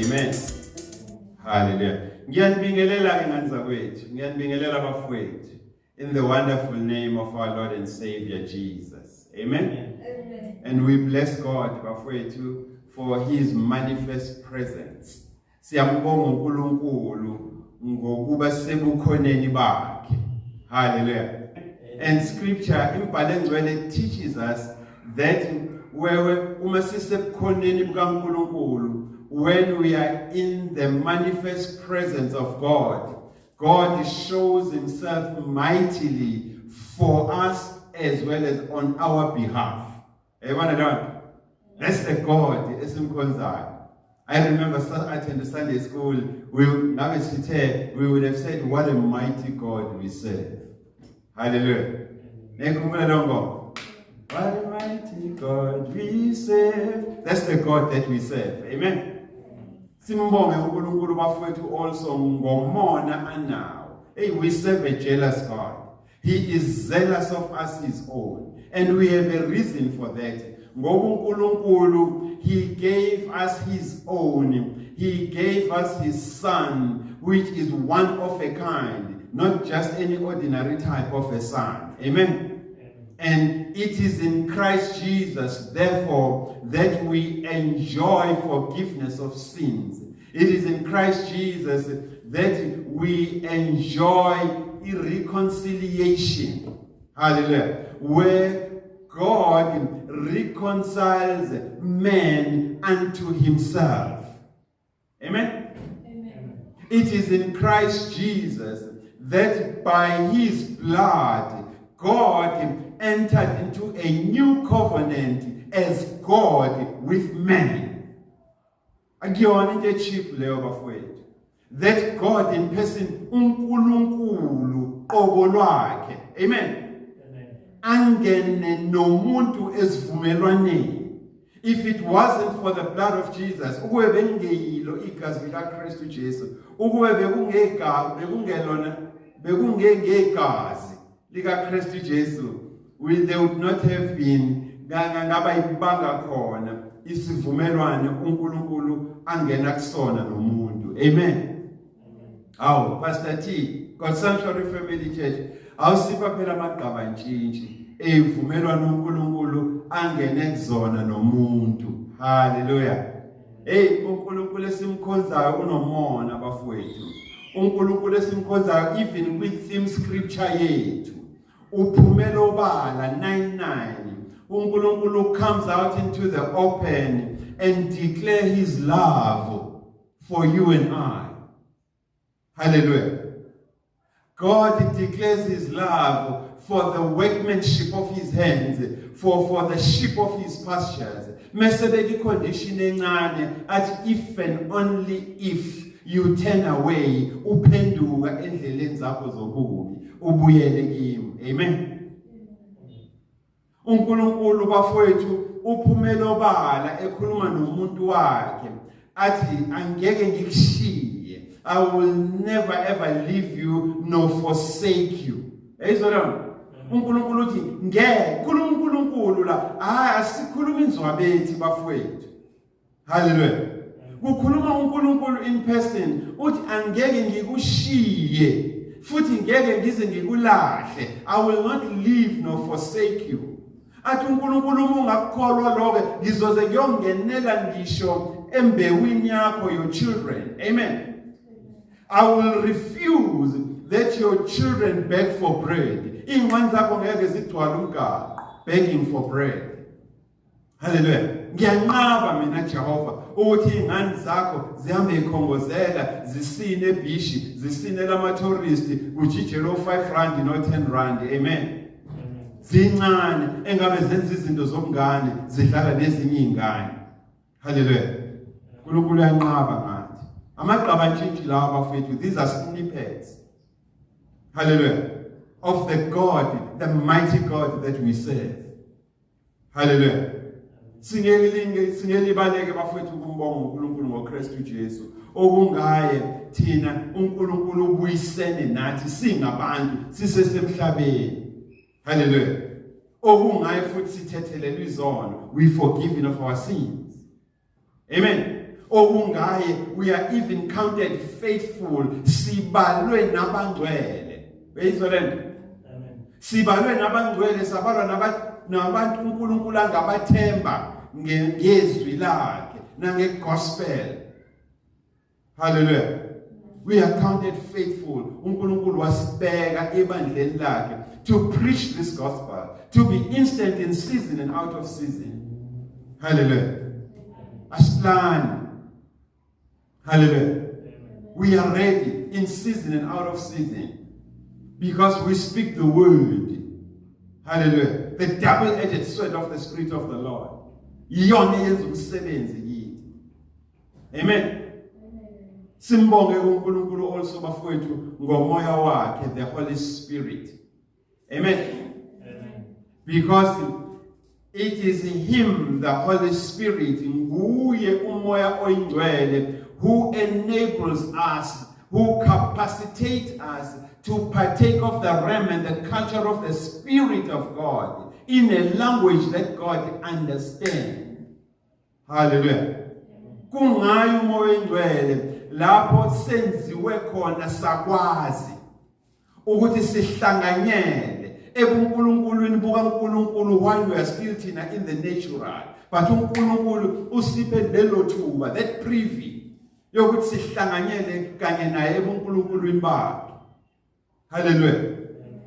Amen. Hallelujah. Ngiyanibingelela ke ngane zakwethu. Ngiyanibingelela bafowethu in the wonderful name of our Lord and Savior Jesus. Amen. Amen. And we bless God bafowethu for his manifest presence. Siyambonga uNkulunkulu ngokuba sebukhoneni bakhe. Hallelujah. And scripture, imbhalo engcwele, teaches us that wewe uma sisebukhoneni bukaNkulunkulu, when we are in the manifest presence of God, God shows himself mightily for us as well as on our behalf. Yayibona leyo nto? That's the God esimkhonzayo. I remember attend Sunday school, we ngabe sithe we would have said, "What a mighty God we serve." Hallelujah. Niyakhumbula leyo ngoma? What a mighty God we serve. That's the God that we serve. Amen. Simbonge uNkulunkulu bafowethu also ngomona anawo. Hey, we serve a jealous God. He is zealous of us, his own. And we have a reason for that. Ngoba uNkulunkulu, he gave us his own. He gave us his son, which is one of a kind, not just any ordinary type of a son. Amen. And it is in Christ Jesus, therefore, that we enjoy forgiveness of sins. It is in Christ Jesus that we enjoy reconciliation. Hallelujah. Where God reconciles man unto himself. Amen. Amen. It is in Christ Jesus that by his blood God entered into a new covenant as God with man. Akuyona into echeap leyo bafowethu. That God in person, uNkulunkulu qobo lwakhe. Amen. Angene nomuntu esivumelwaneni. If it wasn't for the blood of Jesus, ukube bekungeyilo igazi likaKristu Jesu, ukube bekungega bekungelona bekungengegazi likaKristu Jesu, there would not have been ngaba ibanga khona isivumelwano uNkulunkulu angena kusona nomuntu. Amen. Awu, Pastor T, God Sanctuary Family Church, awusipha phela amagqaba ntshintshi evumelwano uNkulunkulu angene kuzona nomuntu. Hallelujah. Hey, uNkulunkulu esimkhonzayo unomona bafowethu. uNkulunkulu esimkhonzayo, even with theme scripture yethu, uphumela obala 99. uNkulunkulu comes out into the open and declare his love for you and I. Hallelujah. God declares his love for the workmanship of his hands, for the sheep of his pastures. Mese beka condition encane athi, "If and only if you turn away, uphenduka endleleni zakho zobubi, ubuyele kimi." Amen. uNkulunkulu bafowethu uphumela obala ekhuluma nomuntu wakhe athi, "Angeke ngikushiye. I will never ever leave you nor forsake you." Eyizona uNkulunkulu uthi ngeke, khuluma uNkulunkulu la, hayi asikhuluma inzwabethi bafowethu. Hallelujah. Kukhuluma uNkulunkulu in person, uthi, "Angeke ngikushiye futhi ngeke ngize ngikulahle. I will not leave nor forsake you." Athi uNkulunkulu, uma ungakukholwa lokho, ngizoze ngiyongenela ngisho embewini yakho, your children. Amen. I will refuse that your children beg for bread. Ingane zakho ngeke zigcwale umgaqo begging for bread. Hallelujah. Ngiyanqaba mina Jehova ukuthi ingane zakho zihambe ikhongozela, zisine ebhishi, zisine lama tourist, kujijelo 5 rand no 10 rand. Amen. Zincane engabe zenza izinto zobungane, zidlala nezinye izingane. Hallelujah. uNkulunkulu uyanqaba ngathi. Amagqabantshintshi lawa bafethu, these are snippets. Hallelujah. Of the God, the mighty God that we serve. Hallelujah. Singelilinge singelibaleke bafethu ukumbonga uNkulunkulu ngoKristu Jesu. Okungaye thina uNkulunkulu ubuyisene nathi singabantu sisesemhlabeni. Hallelujah. Okungaye futhi sithethelelwe izono. We forgiven of our sins. Amen. Okungaye we are even counted faithful, sibalwe nabangcwele. Uyizwa lento? Amen. Sibalwe nabangcwele, sabalwa nabantu uNkulunkulu angabathemba ngezwi lakhe nangegospel. Hallelujah. We are counted faithful. UNkulunkulu wasibeka ebandleni lakhe to preach this gospel, to be instant in season and out of season. Hallelujah. Asiplan. Hallelujah. We are ready in season and out of season because we speak the word. Hallelujah. The double-edged sword of the Spirit of the Lord. Iyona eyenza umsebenzi kithi. Amen. Simbonge uNkulunkulu also, bafowethu, ngomoya wakhe, the Holy Spirit. Amen. Amen. Because it is him, the Holy Spirit, nguye uMoya oyiNgcwele, who enables us, who capacitates us to partake of the realm and the culture of the Spirit of God in a language that God understands. Hallelujah. Kungayo uMoya oyiNgcwele lapho senziwe khona sakwazi ukuthi sihlanganyele ebuNkulunkulwini bukaNkulunkulu while we are still thina in the natural, but uNkulunkulu usiphe lelo thuba, that privy yokuthi sihlanganyele kanye naye ebuNkulunkulwini bakhe. Haleluya.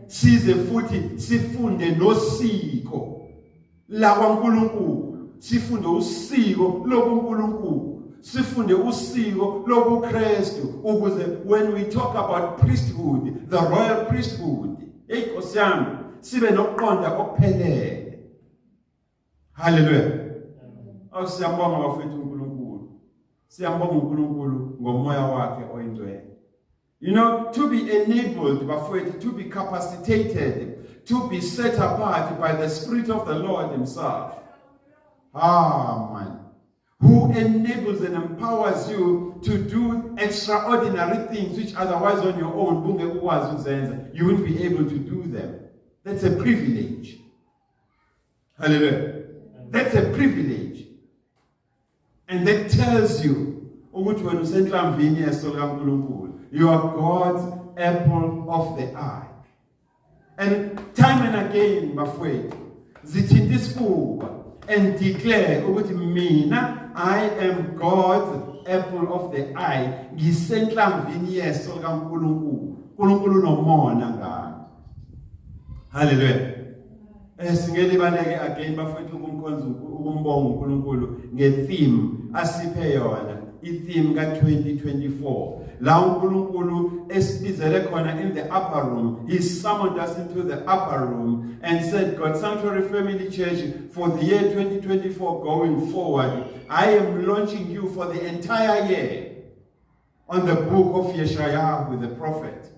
Size futhi sifunde nosiko lakwaNkulunkulu, sifunde usiko lobuNkulunkulu, sifunde usiko lobuKristu, ukuze when we talk about priesthood, the royal priesthood, hey Nkosi yami, sibe nokuqonda okuphelele. Haleluya. Awu, siyambonga, bafethu, uNkulunkulu. Siyambonga uNkulunkulu ngomoya wakhe oyingcwele. To be enabled, bafowethu, to be capacitated, to be set apart by the Spirit of the Lord himself. Ah, man. Who enables and empowers you to do extraordinary things which otherwise on your own bungeke ukwazi ukuzenza. You won't be able to do them. That's a privilege. Hallelujah. That's a privilege. And that tells you ukuthi wena usenhlamvini yeso likaNkulunkulu. You are God's apple of the eye. And time and again, bafowethu, zithinta isifuba and declare ukuthi mina, I am God's apple of the eye. Ngisenhlamvini yeso likaNkulunkulu. uNkulunkulu unomona ngami. Hallelujah. Singelibaleke again, bafowethu, ukumkhonza, ukumbonga uNkulunkulu ngetheme asiphe yona, itheme ka2024, la uNkulunkulu esibizele khona in the upper room. He summoned us into the upper room and said, "God Sanctuary Family Church, for the year 2024 going forward, I am launching you for the entire year on the book of Yeshaya the prophet."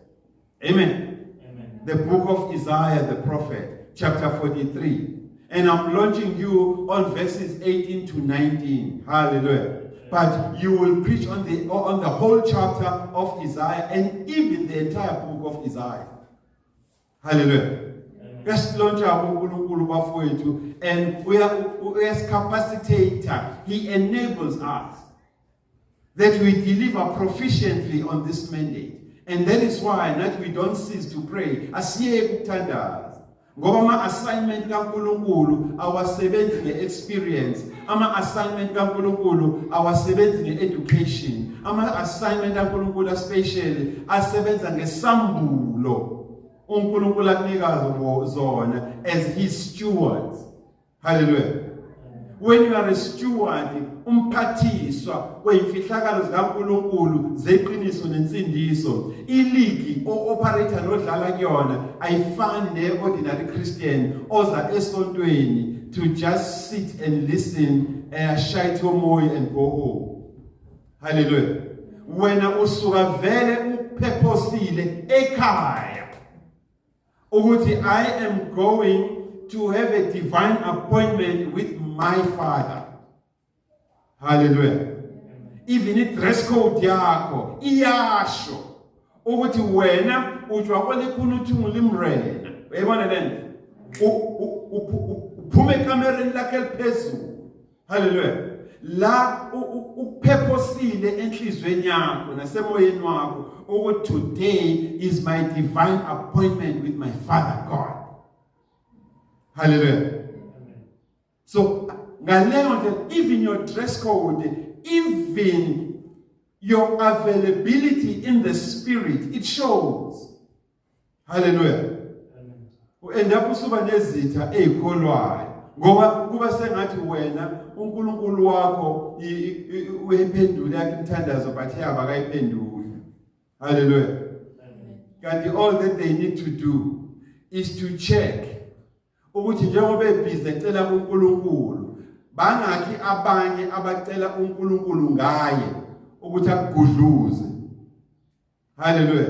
Amen. Amen. The book of Isaiah the prophet, chapter 43. And I'm launching you on verses 18 to 19. Hallelujah. But you will preach on the whole chapter of Isaiah and even the entire book of Isaiah. Hallelujah. Uyasilauncha uNkulunkulu, bafowethu, and uyasicapacitate. He enables us that we deliver proficiently on this mandate. And that is why that we don't cease to pray. Asiyeke ukuthandaza. Ngoba ama assignment kaNkulunkulu awasebenzi ngeexperience, ama assignment kaNkulunkulu awasebenzi ngeeducation, ama assignment kaNkulunkulu especially asebenza ngesambulo uNkulunkulu akunika zona as his stewards. Hallelujah. When you are a steward, umphathiswa weyimfihlakalo zikaNkulunkulu zeqiniso nensindiso, ileague o-operate nodlala kuyona ayifani ne-ordinary Christian oza esontweni to just sit and listen, ashayithe umoya and go home. Hallelujah. Wena usuka vele uphephosile ekhaya ukuthi I am going to have a divine appointment with my Father. Hallelujah. Even i-dress code yakho iyasho ukuthi wena ujwa kwelikhulu limrena. Uyayibona lento? Uphuma ekamereni lakhe eliphezulu. Hallelujah. La ukuphephosile enhlizweni yakho nasemoyeni wakho ukuthi today is my divine appointment with my Father God. Hallelujah. So ngaleyo ndlela, even your dress code, even your availability in the spirit, it shows. Hallelujah. U-end up usuba nezitha ezikholwayo ngoba kuba sengathi wena uNkulunkulu wakho uyiphendule yakhe imithandazo, but yaba akayiphenduli. Hallelujah. Kanti all that they need to do is to check ukuthi njengoba ebhizi ecela kuNkulunkulu, bangakhi abanye abacela uNkulunkulu ngaye ukuthi akugudluze. Haleluya.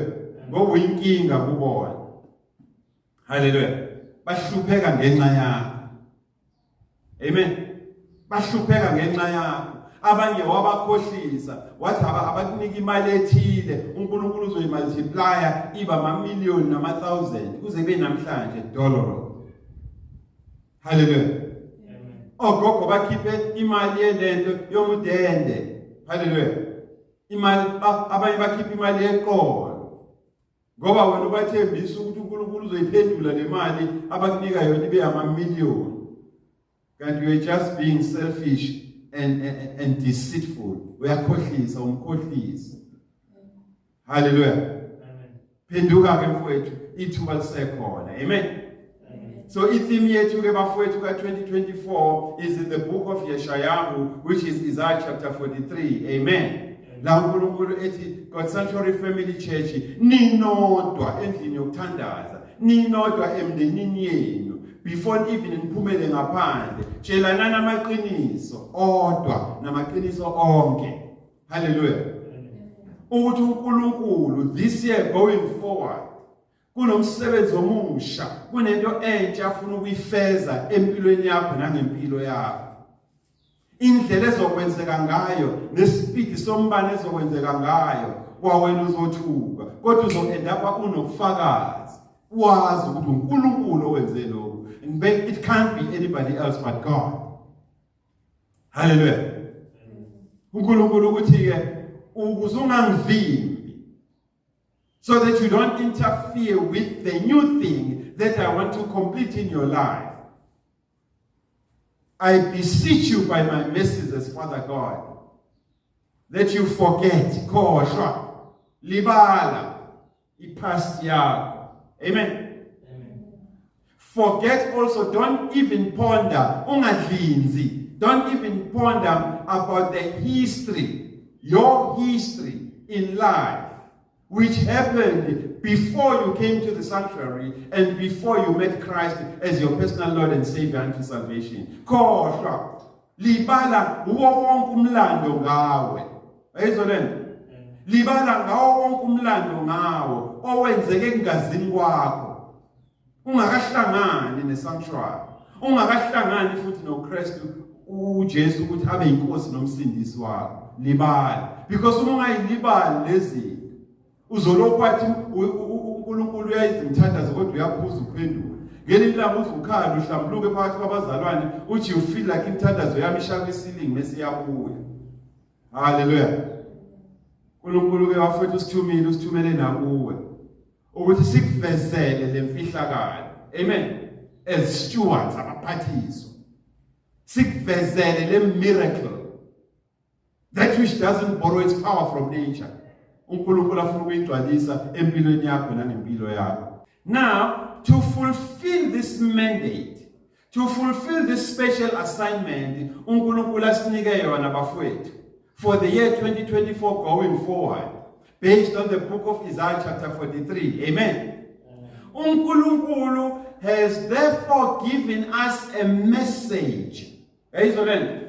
Ngoba uyinkinga kubona. Haleluya. Bahlupheka ngenxa yakho. Amen. Bahlupheka ngenxa yakho. Abanye wabakhohlisa wathi abakunika imali ethile, uNkulunkulu uzoyimultiplya iba ama-million nama-thousand, kuze kube namhlanje dollar. Haleluya. Ogogo bakhiphe imali yelento yomudende. Haleluya. Imali, abanye bakhipha imali yeqolo ngoba wena ubathembisa ukuthi uNkulunkulu uzoyiphendula le mali abakunika yona ibe ama-million, kanti you are just being selfish and deceitful. Uyakhohlisa, umkhohlisa. Haleluya. Phenduka ke mfowethu, ithuba lisekhona. Amen. So itheme yethu ke bafowethu ka 2024 is in the book of Yeshayahu, which is Isaiah chapter 43. Amen. La uNkulunkulu ethi, God Sanctuary Family Church, ninodwa endlini yokuthandaza, ninodwa emndenini yenu, before even niphumele ngaphandle, tshelanani amaqiniso odwa namaqiniso onke. Hallelujah. Ukuthi uNkulunkulu this year going forward kunomsebenzi omusha, kunento entsha afuna ukuyifeza empilweni yakho nangempilo yakho, indlela ezokwenzeka ngayo nespeed sombane ezokwenzeka ngayo, kwawena uzothuka, kodwa uzo-end up unobufakazi, wazi ukuthi uNkulunkulu owenze lokhu and it can't be anybody else but God. Hallelujah. uNkulunkulu ukuthi ke ukuze ungangivimbi, so that you don't interfere with the new thing that I want to complete in your life, I beseech you by my mercies as Father God that you forget, khohlwa, libala ipast yakho. Amen. Forget also, don't even ponder, ungadlinzi, don't even ponder about the history, your history in life, which happened before you came to the sanctuary and before you met Christ as your personal Lord and Savior unto salvation. Khohlwa, libala uwo wonke umlando ngawe. Ayizwa lento? Libala ngawo wonke umlando ngawo owenzeke ekungazini kwakho, ungakahlangani nesanctuary, ungakahlangani futhi noKristu uJesu ukuthi abe inkosi nomsindisi wakho. Libala, because uma ungayilibali lezi, uzolokhu wathi uNkulunkulu uyayizimthandazo kodwa uyaphuza ukuphendula. Ngelinye ilanga uzukhala uhlambuluke phakathi kwabazalwane, uthi you feel like imithandazo yami ishaka i-ceiling mase iyabuya. Haleluya. uNkulunkulu ke wafethu usithumile, usithumele nakuwe ukuthi sikuvezele lemfihlakalo. Amen. As stewards, abaphathiswa, sikuvezele le miracle, that which doesn't borrow its power from nature, uNkulunkulu afuna ukuyigcwalisa empilweni yakho nangempilo yakho. Now, to fulfill this mandate, to fulfill this special assignment uNkulunkulu asinike yona bafowethu for the year 2024 going forward, based on the book of Isaiah chapter 43. Amen. uNkulunkulu has therefore given us a message. Yayizwa lento?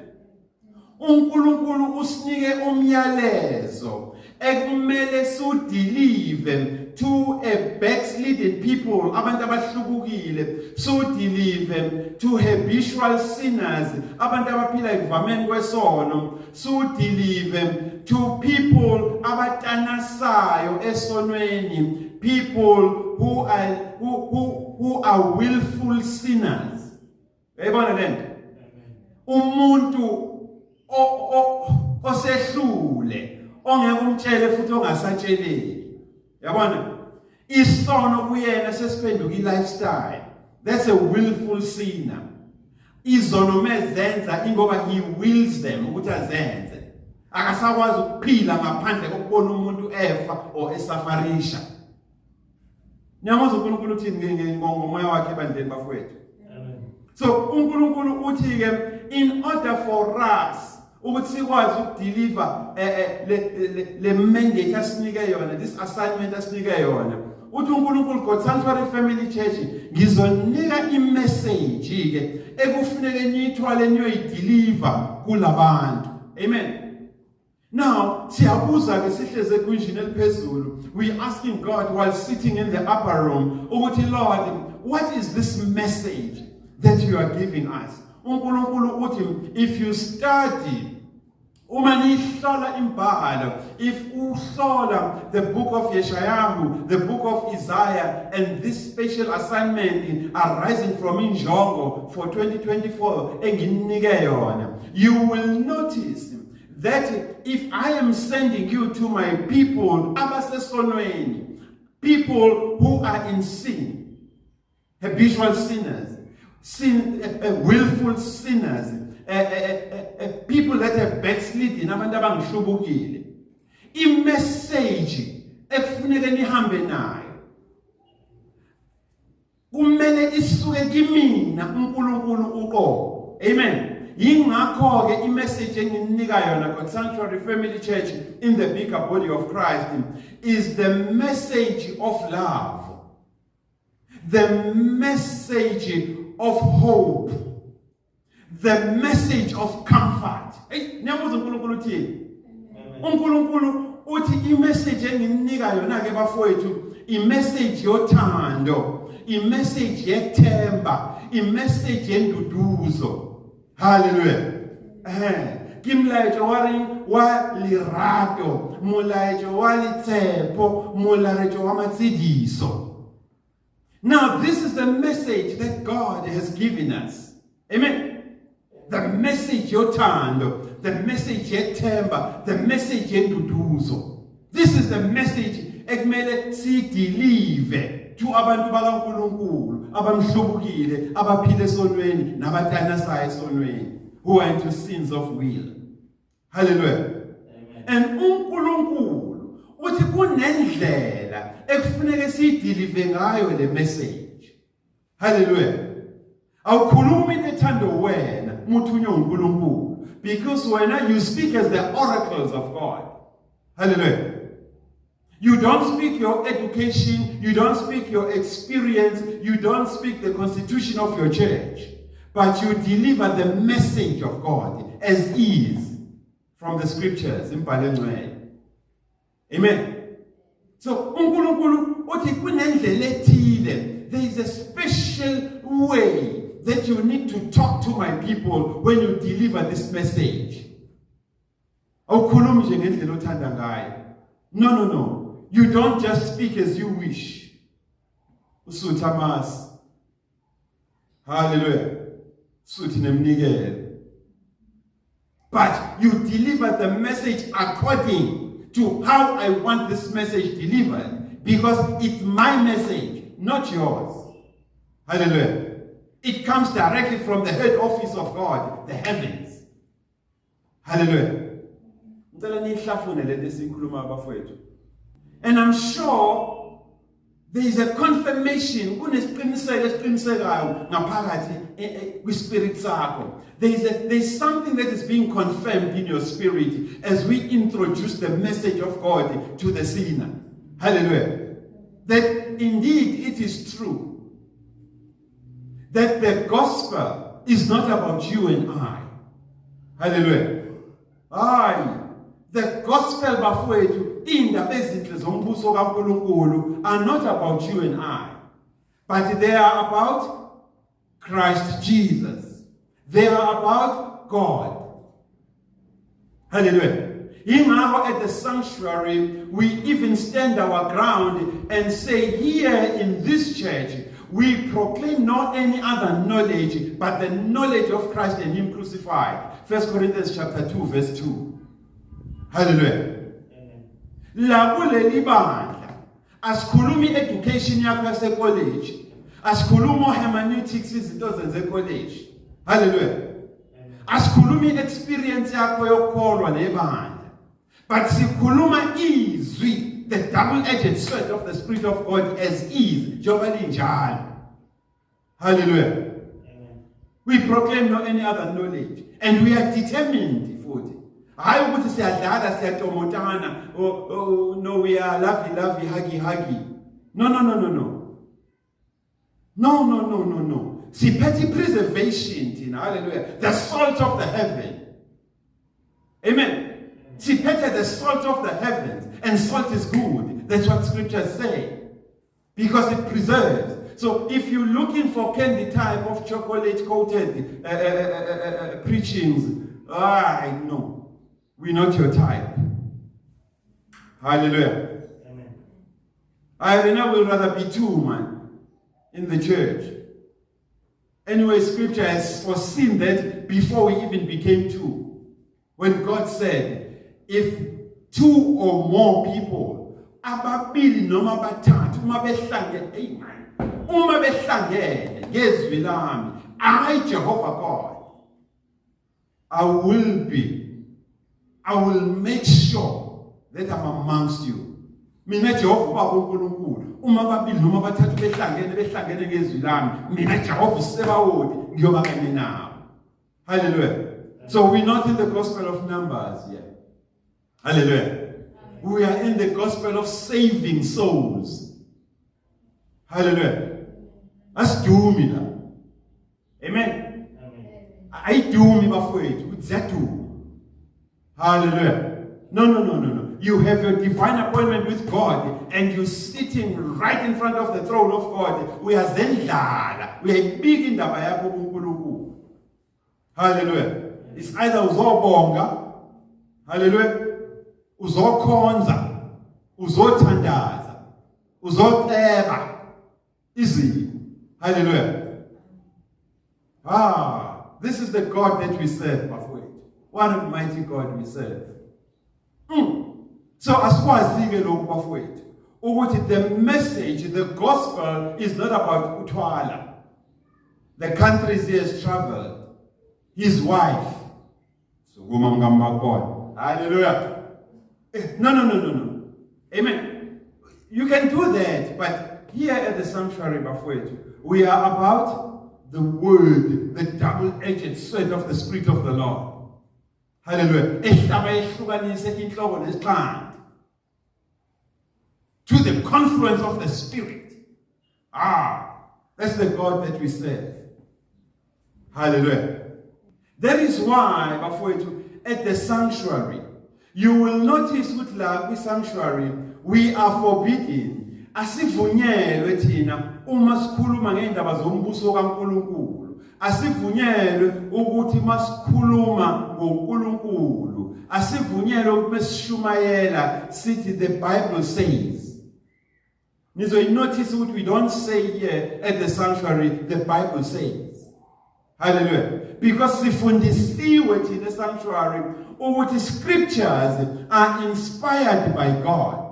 uNkulunkulu usinike umyalezo ekumele siwudeliver to a backslidden people, abantu abahlubukile, siwudeliver to habitual sinners, abantu abaphila ekuvameni kwesono, siwudeliver to people abatanasayo esonweni, people who are willful sinners. Uyayibona lento? Umuntu Osehlule ongeke umtshele futhi ongasatsheleki, yabona, isono kuyena sesiphenduka i-lifestyle. That's a willful sinner. Izono mezenza ingoba he wills them ukuthi azenze. Akasakwazi ukuphila ngaphandle kokubona umuntu efa or esafarisha. Niyamuzwa uNkulunkulu uthini ngomoya wakhe ebandleni, bafowethu? So uNkulunkulu uthi ke, in order for us ukuthi sikwazi ukudeliver le mandate asinike yona, this assignment asinike yona, uthi uNkulunkulu, God Sanctuary Family Church, ngizonika imessage ke ekufuneke niyithwale niyoyideliver kulabantu. Amen. Now, siyabuza ke sihleze egunjini eliphezulu. We asking God while sitting in the upper room, ukuthi, "Lord, what is this message that you are giving us?" UNkulunkulu uthi, if you study, uma nihlola imbhalo, if uhlola the book of Yeshayahu, the book of Isaiah, and this special assignment arising from injongo for 2024 enginike yona, you will notice that if I am sending you to my people abasesonweni, people who are in sin, habitual sinners, sin willful sinners, people that have backslidden, abantu abangihlubukile, imessage ekufuneke nihambe nayo kumele isuke kimina uNkulunkulu uqobo. Amen. Yingakho ke imessage engininika yona, God Sanctuary Family Church in the bigger body of Christ, is the message of love, the message of hope, the message of comfort. Hey, niyamuzwa uNkulunkulu uthini? UNkulunkulu uthi imessage engininika yona ke, bafowethu, imessage yothando, imessage yethemba, imessage yenduduzo. Hallelujah. Ke molaetso wa reng? Wa lerato, molaetso wa letshepo, molaetso wa matsediso. Now, this is the message that God has given us. Amen. The message yothando, the message yethemba, the message yenduduzo. This is the message ekumele siyideliver to abantu bakaNkulunkulu abamhlubukile, abaphila esonweni nabatanasayo esonweni, who are into sins of will. Hallelujah. And uNkulunkulu uthi kunendlela ekufuneke siyideliver ngayo le message. Hallelujah. Awukhulumi into ethando wena muthunywe uNkulunkulu, because wena you speak as the oracles of God. Hallelujah. You don't speak your education, you don't speak your experience, you don't speak the constitution of your church, but you deliver the message of God as is from the scriptures, imbhalo engcwele. Amen. So uNkulunkulu uthi kunendlela ethile, there is a special way that you need to talk to my people when you deliver this message. Awukhulumi nje ngendlela othanda ngayo. No, no, no. You don't just speak as you wish. Usutha amasi. Hallelujah. Suthi nemnikelo. But you deliver the message according to how I want this message delivered, because it's my message, not yours. Hallelujah. It comes directly from the head office of God, the heavens. Hallelujah. Ngicela nihlafune lento esikhuluma, abafowethu. And I'm sure there is a confirmation, kunesiqiniseko esiqinisekayo ngaphakathi kwispirit sakho. There is something that is being confirmed in your spirit as we introduce the message of God to the sinner. Hallelujah. That indeed it is true that the gospel is not about you and I. Hallelujah. Hayi, the gospel, bafowethu, indaba ezinhle zombuso kaNkulunkulu are not about you and I, but they are about Christ Jesus. They are about God. Hallelujah. Ingakho at the sanctuary we even stand our ground and say, here in this church We proclaim not any other knowledge but the knowledge of Christ and him crucified. 1 Corinthians chapter 2 verse 2. Hallelujah. La kuleli bandla asikhulumi education yakho yasecollege, asikhulumi hermeneutics, izinto zenze college. Hallelujah. Asikhulumi experience yakho yokukholwa nebandla, but sikhuluma izwi, the double edged sword of the Spirit of God, as is, njengoba linjalo. Hallelujah. We proclaim no any other knowledge, and we are determined futhi. Hayi ukuthi siyadlala, siyatomotana. Oh, no, we are lovey lovey, huggy huggy. No, no, no, no, no, no, no, no, no, no. Siphethe preservation thina. Hallelujah. The salt of the heaven. Amen. Siphethe the salt of the heavens, and salt is good. That's what scriptures say, because it preserves. So if you're looking for candy type of chocolate coated preachings, I know we're not your type. Hallelujah. Amen. I will rather be two, man, in the church. Anyway, scripture has foreseen that before we even became two. When God said, if two or more people, ababili noma bathathu, uma behlangene, amen, uma behlangene ngezwi lami, I, Jehovah God, I will make sure that I'm amongst you. Mina Jehova ubaba uNkulunkulu, uma babili noma bathathu behlangene ngezwi lami, mina Jehova uSebawoti ngiyoba kanye nabo. Hallelujah. So we're not in the gospel of numbers here. Hallelujah. We are in the gospel of saving souls. Hallelujah. Asidumi la. Amen. Amen. Ayidumi bafowethu, ukuthi ziyaduma. Hallelujah. No, no, no, no, no. You have your divine appointment with God and you're sitting right in front of the throne of God. Uyazendlala, uyayibika indaba yakho kuNkulunkulu. Hallelujah. It's either uzobonga, hallelujah, uzokhonza, uzothandaza, uzoceba izimo. Hallelujah. Ah, this is the God that we serve, bafowethu. What a mighty God we serve. So asikwazi ke lokhu bafowethu ukuthi the message, the gospel is not about uthwala. The countries he has traveled, his wife. Sukuma mngambakona. Hallelujah. No, no, no, no, no. Amen. You can do that, but here at the sanctuary bafowethu, we are about the word, the double-edged sword of the Spirit of the Lord. Hallelujah. Ehlaba ehlukanise inhloko nesixhanti. To the confluence of the Spirit. Ah, that's the God that we serve. Hallelujah. That is why, bafowethu, at the sanctuary, you will notice ukuthi la kwi-sanctuary, we are forbidden. Asivunyelwe thina uma sikhuluma ngeindaba zombuso kaNkulunkulu. Asivunyelwe ukuthi masikhuluma ngoNkulunkulu. Asivunyelwe ukuthi mesishumayela sithi the Bible says. Nizoyinotice ukuthi we don't say here at the sanctuary the Bible says. Hallelujah. Because sifundisiwe thina sanctuary ukuthi scriptures are inspired by God.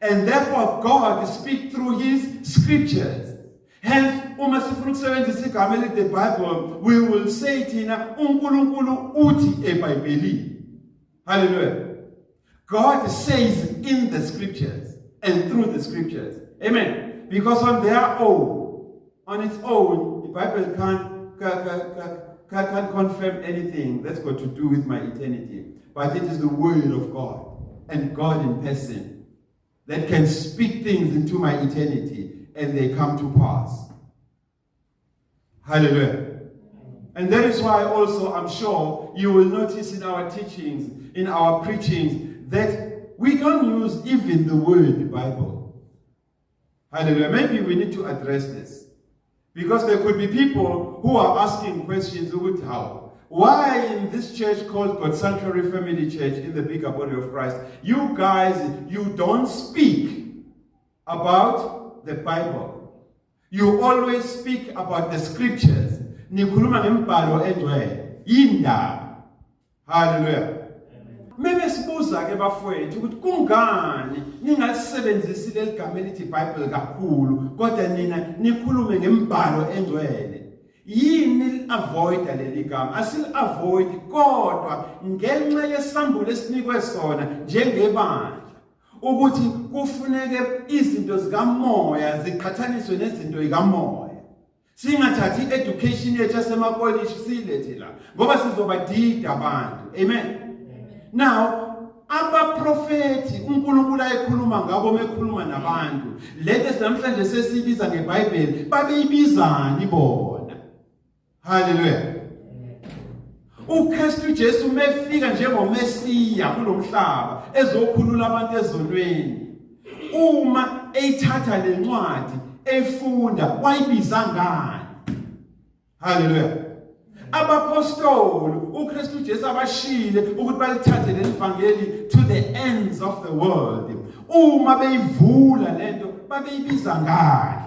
And therefore God speak through his scriptures. Hence uma sifuna ukusebenzisa igama elithi the Bible, we will say thina uNkulunkulu uthi eBhayibhelini. Hallelujah. God says in the scriptures and through the scriptures. Amen. Because on their own, on its own, the Bible can't confirm anything that's got to do with my eternity. But it is the word of God and God in person that can speak things into my eternity and they come to pass. Hallelujah. And that is why also I'm sure you will notice in our teachings, in our preachings, that we don't use even the word Bible. Hallelujah. Maybe we need to address this. Because there could be people who are asking questions, how? Why in this church called God Sanctuary Family Church in the bigger body of Christ, you guys, you don't speak about the Bible. You always speak about the scriptures. Nikhuluma ngembhalo engcwele. Yindaba. Hallelujah. Mebe sibuza ke bafowethu ukuthi kungani ningalisebenzisi leli gama elithi Bible kakhulu kodwa nina nikhulume ngembhalo engcwele. Yini avoid leli gama? Asil avoid kodwa ngenxa yesambulo esinikwe sona njengebandla ukuthi kufuneke izinto zikamoya ziqhathaniswe nezinto zikamoya. Singathathi education yethu yasemakolishi siyilethe la ngoba sizobadida abantu. Amen. Now abaprofeti uNkulunkulu ayekhuluma ngabo mekhuluma nabantu lento namhlanje sesiyibiza ngeBhayibheli babeyibizani bona. Haleluya. UKristu Jesu mefika njengoMesiya kulomhlaba ezokhulula abantu ezonweni. Uma eyithatha lencwadi eyifunda wayibiza ngani? Haleluya. Abapostoli uKristu Jesu abashile ukuthi balithathe leli vangeli to the ends of the world. Uma beyivula lento babeyibiza ngani?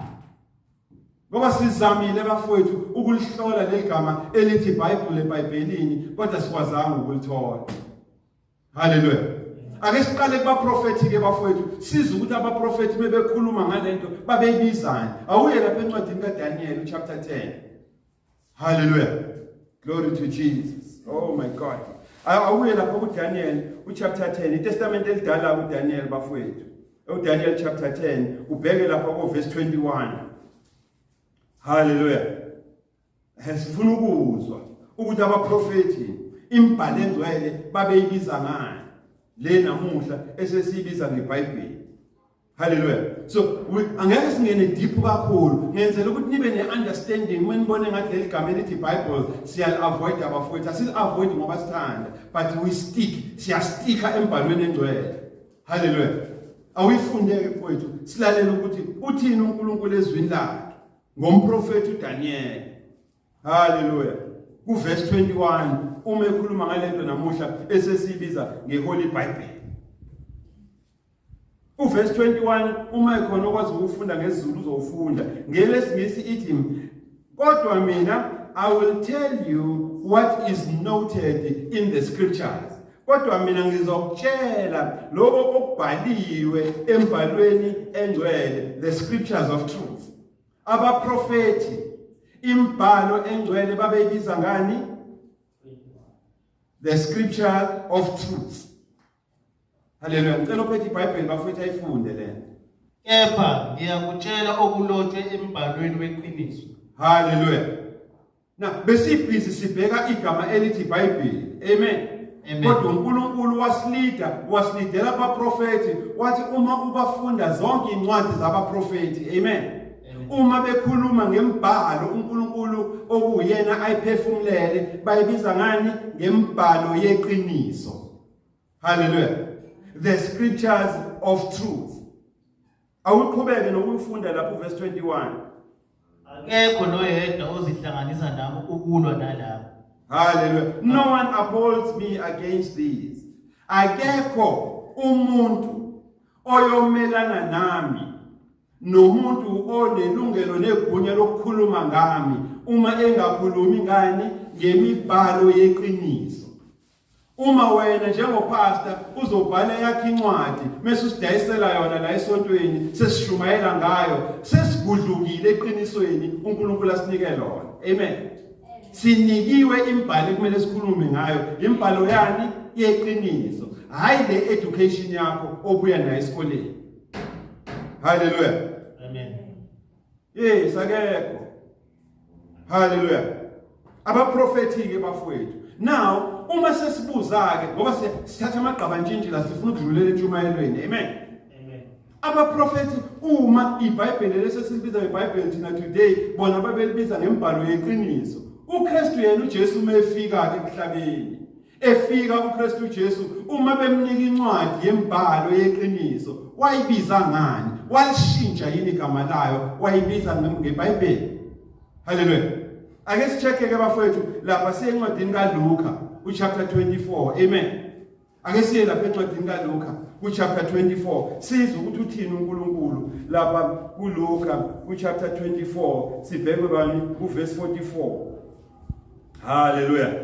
Ngoba sizamile bafowethu ukulihlola leli gama elithi iBhayibheli eBhayibhelini kodwa sikwazanga ukulithola. Haleluya. Ake siqale kubaprofethi ke bafowethu siza ukuthi abaprofethi bebekhuluma ngalento babeyibizani. Awuye lapha encwadini kaDaniel chapter 10. Hallelujah. Glory to Jesus. Oh my God. Awuye lapha kuDaniel uchapter 10, iTestament elidala kuDaniel bafowethu. UDaniel chapter 10 ubheke lapha ku verse 21. Hallelujah. Sifuna ukuzwa ukuthi abaprofeti imbhalo engcwele babeyibiza ngani le namuhla esesiyibiza ngeBhayibheli. Hallelujah. So angeke singene deep kakhulu ngenzela ukuthi nibe ne-understanding uma nibone ngathi leli gama elithi Bible siyali-avoid abafowethu asili-avoid ngoba sithanda but we stick siyastika embhalweni engcwele. Hallelujah. Awuyifunde-ke mfowethu silalele ukuthi uthini uNkulunkulu ezwini lakhe ngomprofethi uDaniel. Hallelujah. Kuverse 21 uma ekhuluma ngalento namuhla esesiyibiza ngeHoly Bible. Uverse 21 uma ekhona okwazi ukufunda ngesiZulu uzofunda. Ngelesingisi ithi kodwa mina I will tell you what is noted in the scriptures. Kodwa mina ngizokutshela lokho okubhaliwe embhalweni engcwele, the scriptures of truth. Abaprofeti imbhalo engcwele babeyibiza ngani? The scripture of truth. Haleluya. Ngicela ophethe iBhayibheli bafowethu ayifunde le. Kepha ngiyakutshela okulotshwe embhalweni weqiniso. Haleluya. Na besibhizi sibheka igama elithi iBhayibheli. Amen. Kodwa uNkulunkulu wasilida, wasilidela abaprofeti, wathi uma ubafunda zonke incwadi zabaprofeti. Amen. Uma bekhuluma ngembhalo uNkulunkulu okuyena ayiphefumulele bayibiza ngani ngembhalo yeqiniso. Hallelujah. The scriptures of truth. Awuqhubeke nokufunda lapho verse 21. Akekho noyedwa ozihlanganisa nami ukulwa nalabo. Hallelujah. No one upholds me against these. Akekho umuntu oyomelana nami nomuntu onelungelo negunya lokukhuluma ngami uma engakhulumi ngani ngemibhalo yeqiniso. Uma wena njengopastor uzobhala yakhe incwadi mase usidayisela yona la esontweni sesishumayela ngayo sesigudlukile eqinisweni uNkulunkulu asinike lona. Amen. Sinikiwe imbhalo kumele sikhulume ngayo. Imbhalo yani yeqiniso. Hayi le education yakho obuya nayo esikoleni. Hallelujah. Amen. Yes, akekho. Hallelujah. Abaprofethi ke bafowethu. Now, uma sesibuza ke ngoba sithatha amagqabantshintshi la sifuna ukudlulela entshumayelweni. Amen. Amen. Abaprofethi uma iBhayibheli lesesilibiza ngeBhayibheli thina today bona babelibiza ngembhalo yeqiniso. uKristu yena uJesu uma efika ke emhlabeni Efika uKristu Jesu uma bemnika incwadi yembhalo yeqiniso wayibiza ngani? Walishintsha yini igama layo wayibiza ngeBhayibheli? Haleluya. Ake sichecke ke bafowethu lapha siyencwadini kaLuka uchapter 24. Amen. Ake siye lapha encwadini kaLuka. Ku-chapter 24 sizwe ukuthi uthini uNkulunkulu lapha kuLuka ku-chapter 24, sibheke bani kuverse 44. Haleluya.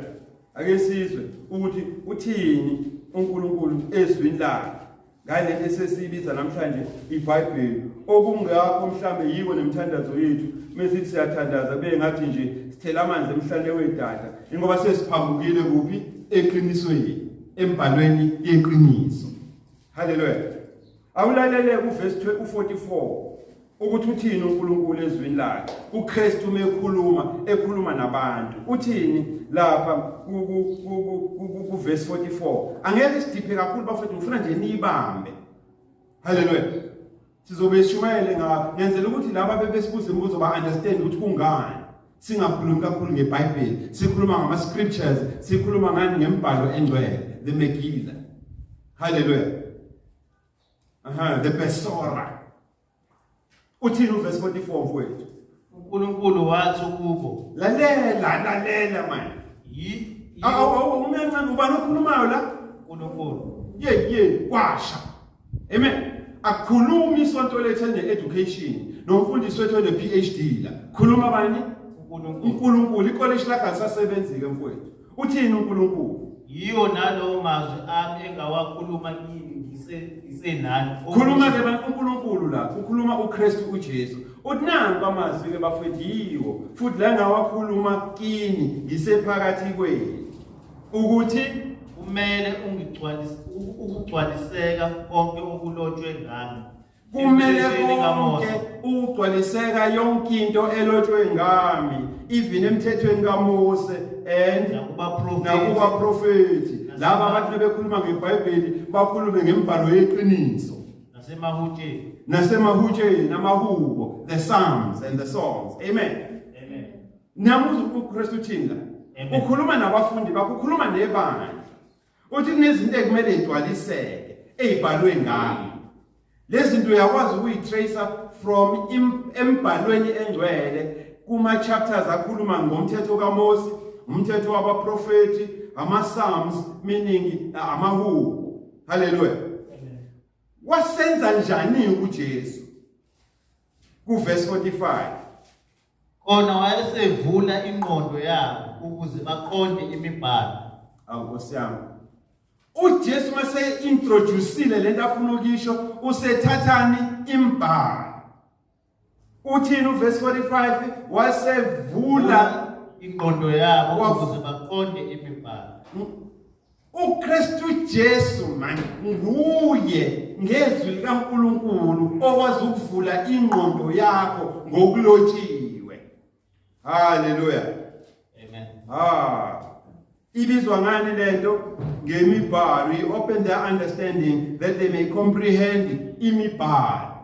Ake sizwe ukuthi uthini uNkulunkulu ezwini lakhe ngalento esesiyibiza namhlanje iBhayibheli, okungakho mhlambe yiko nemthandazo yethu mesithi siyathandaza kube ngathi nje sithela amanzi emhlane wedada, ingoba sesiphambukile kuphi? Eqinisweni, embhalweni yeqiniso. Haleluya. Awulalele kuverse 44 ukuthi uthini uNkulunkulu ezwini lakhe. uKristu mekhuluma, ekhuluma nabantu, uthini lapha ku verse 44? Angeke sidiphe kakhulu bafethu, ngifuna nje niyibambe. Haleluya. Sizobe sishumayele nga ngenzela ukuthi laba bebesibuza imibuzo ba understand ukuthi kungani singakhulumi kakhulu ngeBhayibheli, sikhuluma ngama scriptures, sikhuluma ngani? Ngembhalo engcwele, the Megillah. Haleluya. Aha, the Besora. Uthini uverse 44, mfowethu? uNkulunkulu wathi kubo, Lalela, lalela manje. Yi Awu awu, umyancane, ubani okhulumayo la? uNkulunkulu. Ye ye, kwasha. Amen. Akukhulumi isonto lethu ene education nomfundisi wethu one PhD la. Khuluma bani? uNkulunkulu. uNkulunkulu. Icollege lakhe alisasebenzi ke, mfowethu. Uthini uNkulunkulu? Yiyo nalowo mazwi ami engawakhuluma kini ngisenani. Khuluma ke bantu uNkulunkulu la, ukhuluma uKristu uJesu. Uthi nanku amazwi ke bafowethu, yiwo futhi la ngawakhuluma kini ngisephakathi kwenu. Ukuthi kumele ungigcwalise ukugcwaliseka konke okulotshwe ngami. Kumele Emthethweni kaMose. Konke ukugcwaliseka, yonke into elotshwe ngami, even emthethweni kaMose and nakubaprofeti. Nakubaprofeti. Laba abantu bekhuluma ngeBhayibheli bakhulume ngembhalo yeqiniso. Nasemahutsheni. Nasemahutsheni, amahubo, the psalms and the songs. Amen. Amen. Niyamuzwa uKristu uthini la? Amen. Ukhuluma nabafundi bakhe, ukhuluma nebandla, uthi kunezinto ekumele igcwaliseke ezibhalwe ngami. Lezi zinto uyakwazi ukuyitracer from embhalweni engcwele kuma chapters akhuluma ngomthetho kaMose, umthetho wabaprofeti, ama psalms, meaning amahubo. Haleluya. Amen. Wasenza njani uJesu ku verse 45? Khona wayesevula ingqondo yabo ukuze baqonde imibhalo. Awu Nkosi yami, uJesu mase introduceile lento afuna ukisho, usethathani? Imbhalo. Uthini uverse 45? Wasevula ingqondo yabo ukuze baqonde imibhalo. uKristu Jesu man nguye ngezwi likaNkuluNkulu okwazi ukuvula ingqondo yakho ngokulotshiwe. Haleluya. Amen. Ah, ibizwa ngani lento? Ngemibhalo. He opened their understanding that they may comprehend imibhalo.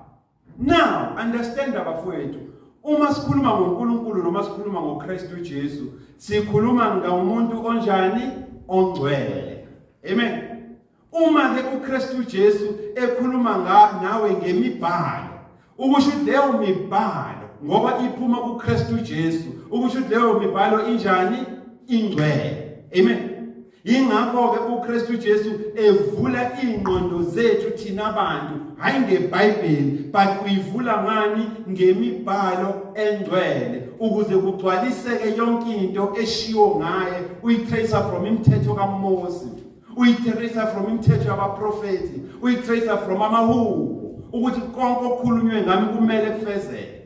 Now understand, abafowethu, uma sikhuluma ngoNkulunkulu noma sikhuluma ngoKristu Jesu, sikhuluma ngomuntu onjani? Ongcwele. Amen. Uma ke uKristu Jesu ekhuluma nga nawe ngemibhalo, ukusho ukuthi leyo mibhalo, ngoba iphuma kuKristu Jesu, ukusho ukuthi leyo mibhalo injani? Ingcwele. Amen. Ingakho ke uKristu Jesu evula ingqondo zethu thina abantu, hayi ngeBhayibheli, but uyivula ngani? Ngemibhalo engcwele, ukuze kugcwaliseke yonke into eshiwo ngaye. Uyitrace from imithetho kaMose, uyitrace from imithetho yabaprofeti, uyitrace from amahubo, ukuthi konke okukhulunywe ngami kumele kufezeke.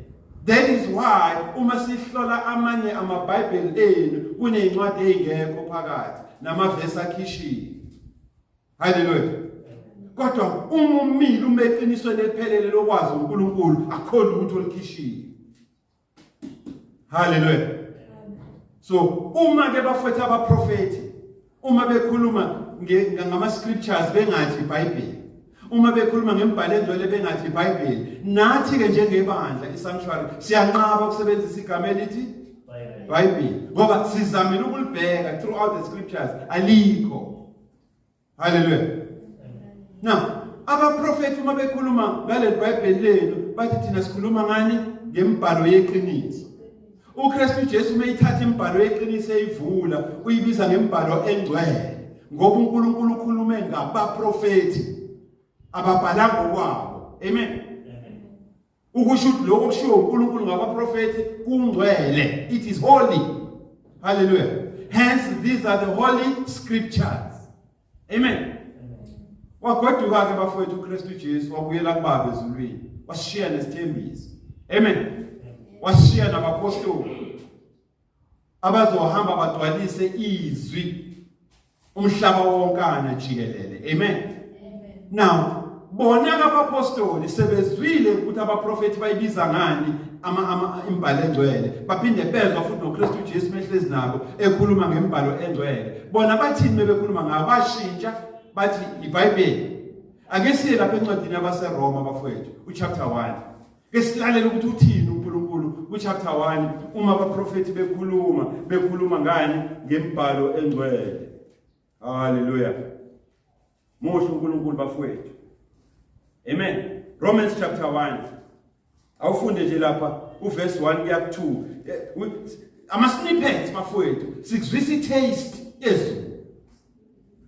That is why uma sihlola amanye amaBhayibheli enu, kunezincwadi ezingekho phakathi namavesi akhishiwe. Haleluya. Kodwa uma umile, uma eqinisweni eliphelele lokwazi uNkulunkulu, akukho lutho olikhishiwe. Haleluya. So uma ke bafowethu abaprofeti uma bekhuluma ngama scriptures bengathi iBhayibheli, uma bekhuluma ngembhalo engcwele bengathi iBhayibheli, nathi ke njengebandla iSanctuary siyanqaba ukusebenzisa igama elithi Bible, ngoba sizamile ukulibheka throughout the scriptures, alikho. Haleluya. Now abaprofeti uma bekhuluma ngaleli Bible lenu bathi thina sikhuluma ngani? Ngembhalo yeqiniso. uKristu Jesu uma ethatha imibhalo yeqiniso eyivula, uyibiza ngembhalo engcwele, ngoba uNkulunkulu ukhulume ngabaprofeti. Ababhalanga okwabo. Amen. Ukusho ukuthi lokho kushiwo uNkulunkulu ngabaprofethi kungcwele. It is holy. Hallelujah. Hence these are the holy scriptures. Amen. Wagoduka ke bafowethu uKristu Jesu wabuyela kubaba ezulwini. Wasishiya nesithembiso. Amen. Wasishiya nabapostoli abazohamba bagcwalise izwi umhlaba wonkana jikelele. Amen. Amen. Now bona abapostoli sebezwile ukuthi abaprofethi bayibiza ngani ama ama imbhalo engcwele, baphinde bezwa futhi noKristu Jesu mehlezi nabo ekhuluma ngembhalo engcwele. Bona bathini bebekhuluma ngayo? Bashintsha bathi iBhayibheli. Ake siye lapha encwadini yabaseRoma bafowethu, uchapter 1. Ke silalele ukuthi uthini uNkulunkulu kuchapter 1 uma abaprofethi bekhuluma, bekhuluma ngani? Ngembhalo engcwele. Hallelujah. Muhle uNkulunkulu bafowethu. Amen. Romans chapter 1. Awufunde nje lapha uverse 1 kuya ku 2. Ama snippets bafowethu, sikuzwisa itaste yezulu.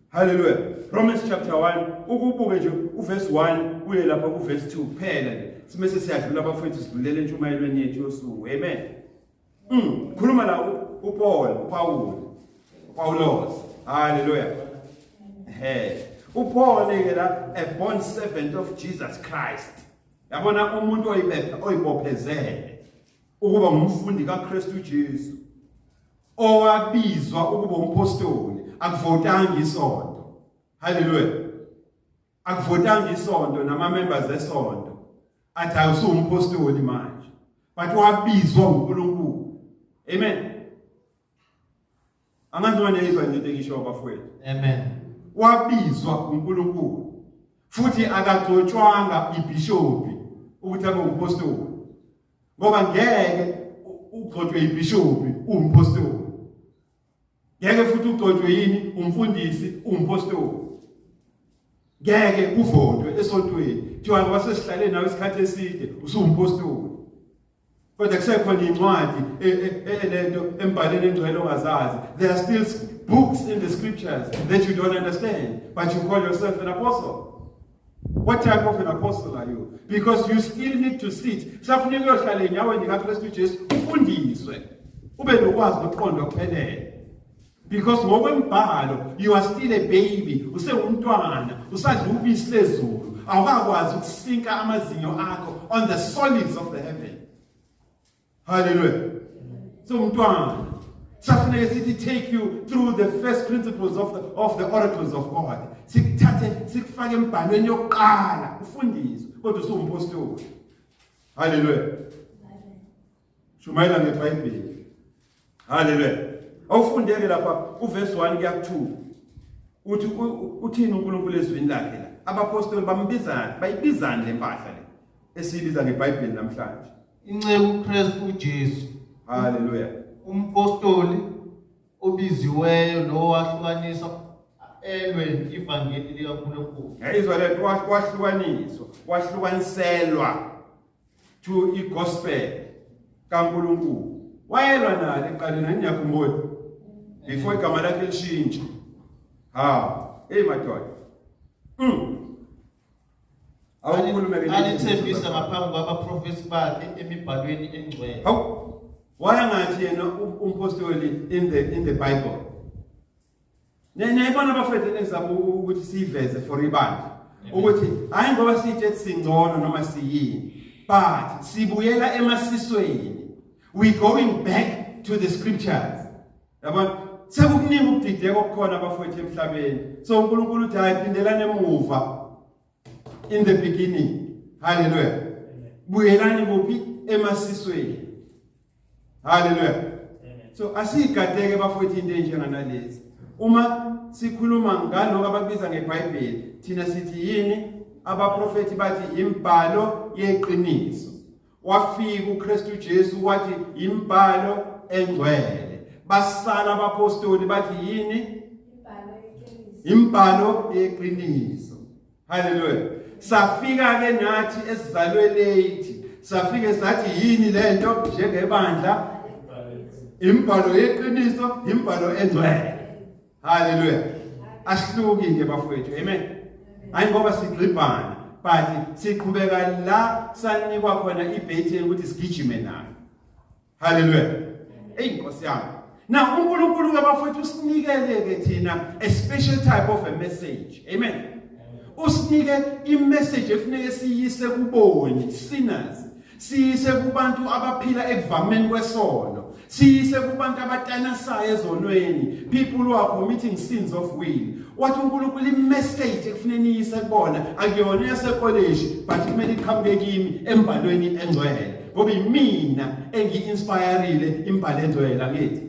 Hallelujah. Romans chapter 1 ukubuke nje uverse 1 uye lapha kuverse 2 kuphela nje. Simese siyadlula bafowethu, sidlulele entshumayelweni yethu yosuku. Amen. Khuluma la uPaul, uPaul. Paulos. Hallelujah. Hey. UPaul ke la, a born servant of Jesus Christ. Yabona umuntu oyibephe oyibophezele ukuba ngumfundi kaKristu Jesu, owabizwa ukuba umpostoli, akuvotanga isonto. Hallelujah. Akuvotanga isonto nama members esonto athi awusumpostoli manje, but wabizwa uNkulunkulu. Amen. Angazi noma niyayizwa into engisho bafowethu. Amen. Wabizwa uNkulunkulu futhi akagcotshwanga ibishophi ukuthi abe umpostoli, ngoba ngeke ugcotshwe ibishophi umpostoli, ngeke futhi ugcotshwe yini umfundisi umpostoli, ngeke kuvotwe esontweni kuthiwa ngoba sesihlale nawe isikhathi eside usuwumpostoli, kodwa kusekhona incwadi elento embhaleni engcwele ongazazi. There are still books in the scriptures that you don't understand, but you call yourself an apostle. What type of an apostle are you? Because you still need to sit. Kusafuneka uyohlala enyaweni kaKristu Jesu ufundiswe, ube nokwazi nokuqonda okuphelele, because ngokwembhalo you are still a baby, usewumntwana, usadla ubisi lezulu, awukakwazi ukusinka amazinyo akho on the solids of the heaven. Hallelujah. So umntwana safuneka sithi take you through the first principles of the oracles of God, sikuthathe sikufake embhalweni yokuqala ufundiswe, kodwa usuwumpostoli. Hallelujah. Shumayela ngeBhayibheli. Hallelujah. Awufundeke lapha uverse 1 kuya ku2. Uthi uthini uNkulunkulu ezwini lakhe la? Abapostoli bambizani, bayibizani le mpahla le esiyibiza ngeBhayibheli namhlanje? Inceku Kristu uJesu. Hallelujah. Umpostoli obiziweyo nowahlukaniswa elwe ivangeli likaNkulunkulu. Yayizwa le nto, wahlukaniswa, wahlukaniselwa to igospel kaNkulunkulu. Wayelwa nalo ekuqaleni, aniyakhumbula? Before igama lakhe lishintshe. Ha, hey madoda. Awukhulume ke. Alithembisa ngaphambi kwabaprofeti bakhe emibhalweni engcwele. Hawu. Wayengathi yena umpostoli in the Bible. Niyayibona abafethu engizama ukuthi siyiveze for ibandla ukuthi hayi ngoba sithe singcono noma siyini, but sibuyela emasisweni. We going back to the scriptures. Yabona, sekukuningi ukudideka okukhona abafowethu emhlabeni, so uNkulunkulu uthi hayi, phindelani emuva in the beginning. Hallelujah. Buyelani kuphi? Emasisweni. Hallelujah. So asigadeke bafowethu into enjenganalezi. Uma sikhuluma ngaloko abakubiza ngeBhayibheli, thina sithi yini? Abaprofeti bathi imbhalo yeqiniso. Wafika uKristu Jesu wathi imbhalo engcwele. Basala abapostoli bathi yini? Imbhalo yeqiniso. Hallelujah. Safika ke nathi esizalwe late, safike sathi yini lento njengebandla? Imbhalo yeqiniso, imbhalo engcwele. Hallelujah. Asihluki ke bafowethu. Amen. Hayi ngoba sigxibhana, but siqhubeka la sanikwa khona ibhetheni ukuthi sigijime nayo. Hallelujah. Hey Nkosi yami. Now uNkulunkulu ke bafowethu usinikele ke thina a special type of a message. Amen. Usinike imessage efuneke siyise kuboni sinners. Siyise kubantu abaphila ekuvameni kwesono. Siyise kubantu abatanasayo ezonweni, people who are committing sins of will. Wathi uNkulunkulu imessage ekufuneni iyise kubona akuyona yasekoleji but kumele iqhamuke kimi embhalweni engcwele. Ngoba imina engi-inspirile imbhalo engcwele angithi.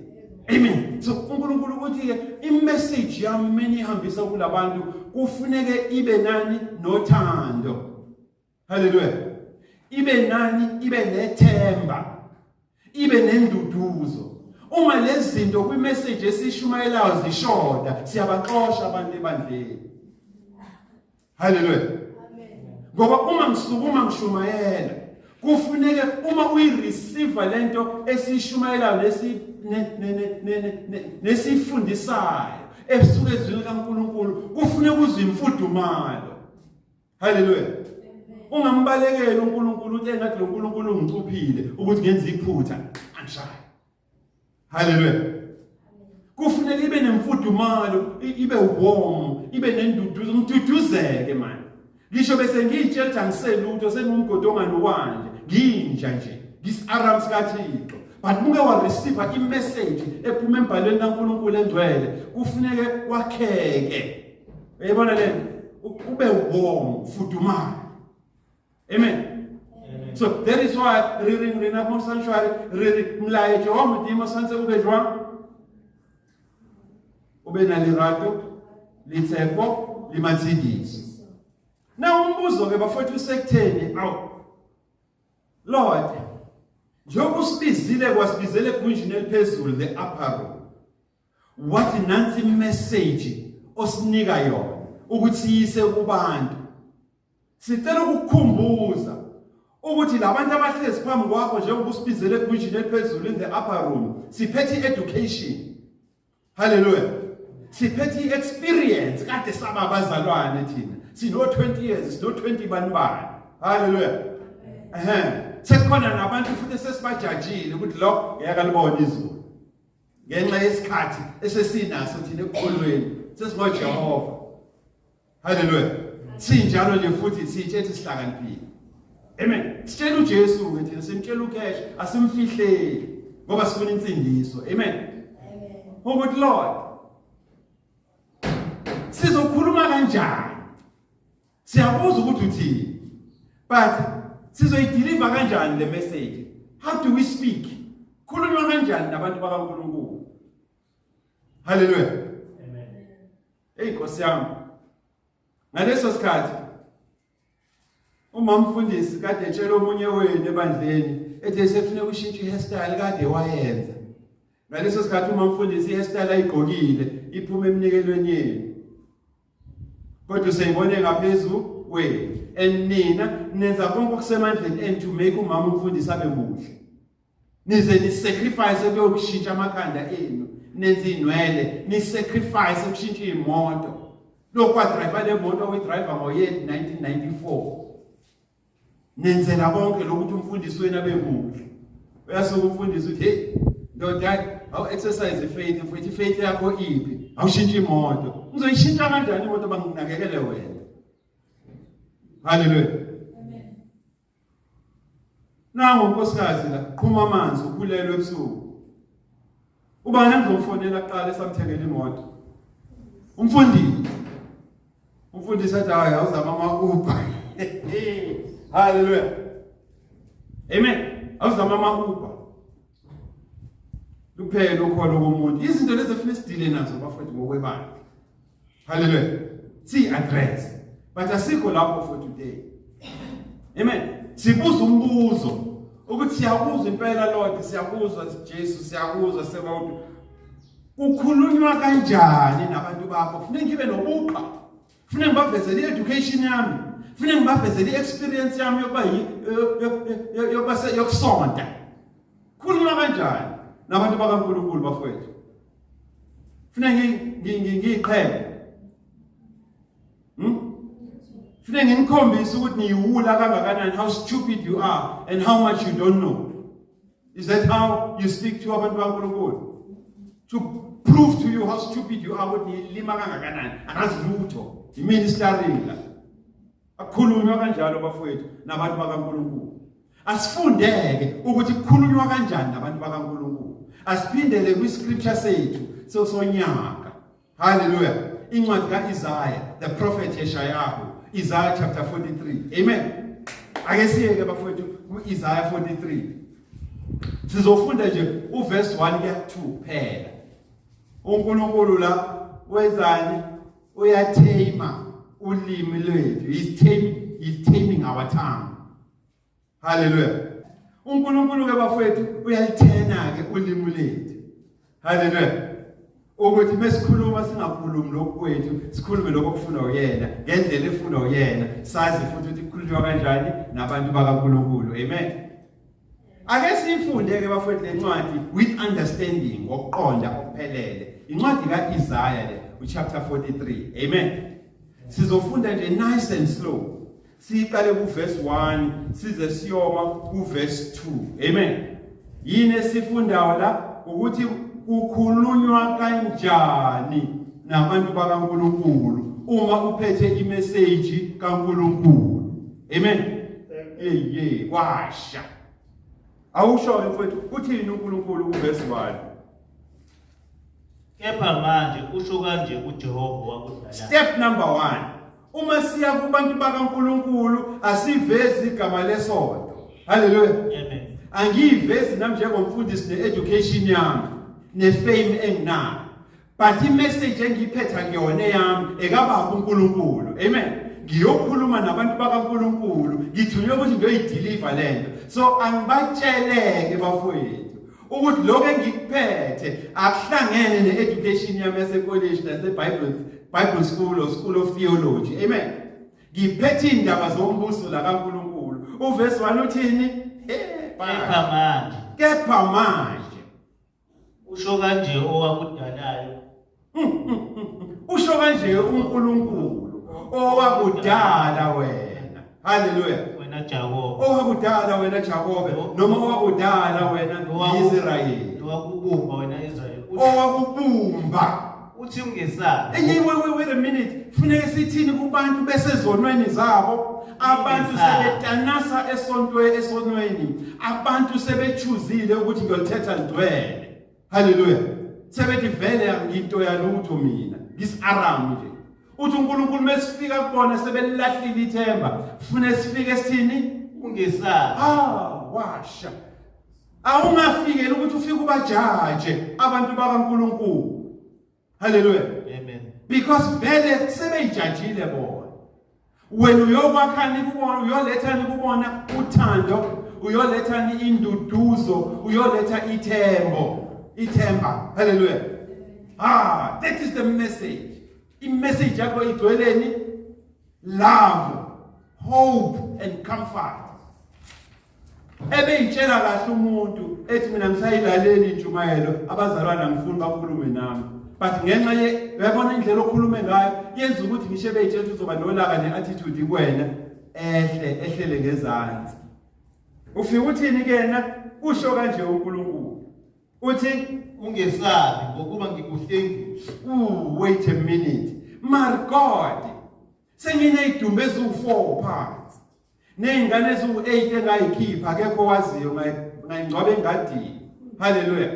Amen. So uNkulunkulu uthi ke imessage yami mina ihambisa kulabantu kufuneke ibe nani nothando. Haleluya. Ibe nani, ibe nethemba. Ibe nenduduzo. Uma lezi zinto kwimessage esishumayelayo zishoda, siyabaxosha abantu ebandleni. Haleluya. Amen. Ngoba uma ngisukuma ngishumayela, kufuneke uma uyireceive lento esishumayelayo lesi nesifundisayo esuke ezwini likaNkuluNkulu, kufuneka uzwe imfudumalo. Haleluya. Ungambalekeli uNkulunkulu uthi engathi lo Nkulunkulu ungicuphile ukuthi ngenze iphutha angishaye. Haleluya. Kufuneka ibe nemfudumalo, ibe warm, ibe nenduduzo, ngiduduzeke manje. Ngisho bese ngiyitshela ukuthi angiselutho sengumgodi onganukwanje, nginja nje, ngisi-aram sikaThixo. But muke wa receive i-message ephuma embhalweni kaNkulunkulu engcwele, kufuneke wakheke. Uyayibona le ube warm, fudumala. Amen. So that is why re reng rena mo sanctuary re re molaetso wa Modimo santse o be jwang? O be na lerato, le tshepo, le matshediso. Na umbuzo ke bafowethu usekutheni awu Lord njengoba usibizile kwasibizela egunjini eliphezulu the upper room wathi nansi message osinika yona ukuthi siyise kubantu sicela ukukukhumbuza ukuthi labantu abahlezi phambi kwakho njengoba usibizele egunjini eliphezulu in the upper room siphethe i-education. Haleluya. Siphethe i-experience kade saba abazalwane thina sino 20 years, sino 20 bani bani. Haleluya. Ehe, sekukhona nabantu futhi esesibajajile ukuthi lo ngeke alibone izulu ngenxa yesikhathi esesinaso thina ekukholweni sesingoJehova. Haleluya. Sinjalo nje futhi sitshethi sihlakaniphile. Amen. Sitshela uJesu ke thina simtshela ucash asimfihleli ngoba sifuna insindiso. Amen. Amen. Ukuthi Lord sizokhuluma kanjani? Siyakuzwa ukuthi uthini. But sizoyideliver kanjani le message? How do we speak? Khulunywa kanjani nabantu bakaNkulunkulu? Haleluya. Amen. Hey Nkosi yami. Ngaleso sikhathi umama mfundisi kade etshela omunye wenu ebandleni ethi sefuna ukushintsha ihairstyle kade wayenza. Ngaleso sikhathi umama mfundisi ihairstyle ayigqokile iphuma emnikelweni yenu. Kodwa useyibone ngaphezu kwenu. And nina nenza konke okusemandleni and to make umama umfundisi abe muhle. Nize ni sacrifice kuyokushintsha amakhanda enu, nenze inwele, ni sacrifice ukushintsha imoto. Lokhu wadriver le moto awuyidrayiva ngoye 1994. Nenzela konke lokuthi umfundisi wenu abe muhle. Uyasuka umfundisi uthi hey ndoda awu exercise faith mfowethu, faith yakho iphi? Awushintsha imoto. Ngizoyishintsha kanjani imoto banginakekele wena? Haleluya. Amen. Nangu unkosikazi la qhuma amanzi ukhulelwe ebusuku. Ubani engizomfonela kuqala esamthengela imoto? Umfundisi. Umfundisi athi hayi awuzama ama Uber. Hallelujah. Amen. Awuzama ama Uber. Luphela ukholo komuntu. Izinto lezi efuna sidile nazo bafowethu ngokwebandla. Hallelujah. Si address. But asikho lapho for today. Amen. Sibuza umbuzo ukuthi siyakuzwa impela Lord, siyakuzwa Jesu, siyakuzwa sebawuthi kukhulunywa kanjani nabantu bakho? Kufuneka ngibe nobuqa. Kufuneka ngibavezele i-education yami. Kufuneka ngibavezele i-experience yami yokuba yokuba yokusonta. Khulunywa kanjani nabantu bakaNkulunkulu bafowethu? Funa ngiyiqhele. Funeka nginikhombise ukuthi niyiwula kangakanani, how stupid you are and how much you don't know. Is that how you speak to abantu baNkulunkulu? To prove to you how stupid you are, ukuthi niyilima kangakanani, angazi lutho. Iministering la. Akukhulunywa kanjalo bafowethu nabantu bakaNkulunkulu. Asifundeke ukuthi kukhulunywa kanjani nabantu bakaNkulunkulu. Asiphindele kwi-scripture sethu sonyaka. Hallelujah. Incwadi kaIsaiah, the prophet Yeshayahu, Isaiah chapter 43. Amen. Ake siyeke bafowethu kuIsaiah 43. Sizofunda nje uverse 1 kuya 2 kuphela. uNkulunkulu la wenzani? Uyathema ulimi lwethu. He's taming our tongue. Hallelujah. uNkulunkulu ke bafowethu uyalithena ke ulimi lethu. Hallelujah. Ukuthi mesikhuluma singakhulumi lokhu kwethu, sikhulume lokho okufuna uyena, ngendlela efuna uyena, sazi futhi ukuthi kukhulunywa kanjani nabantu bakaNkulunkulu. Amen. Ake siyifunde ke bafowethu lencwadi with understanding, ngokuqonda okuphelele. Incwadi kaIsaiah le, uchapter 43. Amen. Sizofunda nje nice and slow. Siqale kuverse 1 size siyoma kuverse 2. Amen. Yini esifundayo la? Ukuthi kukhulunywa kanjani nabantu bakaNkulunkulu uma uphethe imessage kaNkulunkulu. Amen. Hey hey, kwasha. Awusho ke mfowethu, uthini uNkulunkulu kuverse 1? Kepha manje usho kanje uJehova wakudala. Step number 1. Uma siya kubantu bakaNkulunkulu asivezi igama lesonto. Hallelujah. Amen. Angiyivezi nami njengomfundisi ne-education yami ne-fame enginayo. But i-message engiyiphetha kuyona eyami ekababa uNkulunkulu. Amen. Ngiyokhuluma nabantu bakaNkulunkulu, ngithunywe ukuthi ngiyoyideliver lento. So angibatsheleke bafowethu ukuthi lokho engikuphethe akuhlangene ne-education yami yasekoleji nase-Bible Bible School or School of Theology. Amen. Ngiphethe indaba zombuso la kaNkulunkulu. Uverse 1 uthini? Kepha manje. Kepha manje. Usho kanje owakudalayo. Usho kanje uNkulunkulu owakudala wena. Hallelujah. Wena Jakobe. Owakudala wena Jakobe noma owakudala wena Israyeli. Owakubumba wena Israyeli. Owakubumba. Uthi ungesabi. Hey, wait, wait, wait a minute. Funeke sithini kubantu besezonweni zabo? Abantu sebetanasa esontwe esonweni. Abantu sebechuzile ukuthi ngiyolithetha ligcwele. Hallelujah. Sebethi vele anginto yalutho mina. Ngisiaram nje. Uthi uNkulunkulu mesifika kubona sebelahlile ithemba. Fune sifike sithini? Ungesabi. Ah, washa. Awungafikeli ukuthi ufike ubajaje abantu bakaNkulunkulu. Hallelujah. Amen. Because vele sebeyijajile bona. Wena uyokwakhani kubona, uyolethani kubona uthando, uyolethani induduzo, uyoletha ithembo, ithemba. Hallelujah. Ah, that is the message. I-message yakho igcweleni love, hope and comfort. Ebeyitshela kahle umuntu ethi mina ngisayilaleli intshumayelo, abazalwane angifuni bakhulume nami. But ngenxa ye uyabona indlela okhulume ngayo yenza ukuthi ngisho ebeyitshela ukuthi uzoba nolaka ne-attitude kuwena ehle ehlele ngezansi. Ufika uthini kuyena? Usho kanje uNkulunkulu. Uthi ungesabi ngokuba ngikuhlengile. Ooh, wait a minute. My God. Senginezidumbu eziwu4 phansi. Nezingane eziwu8 engayikhipha akekho waziyo ngayingcwaba engadini. Hallelujah.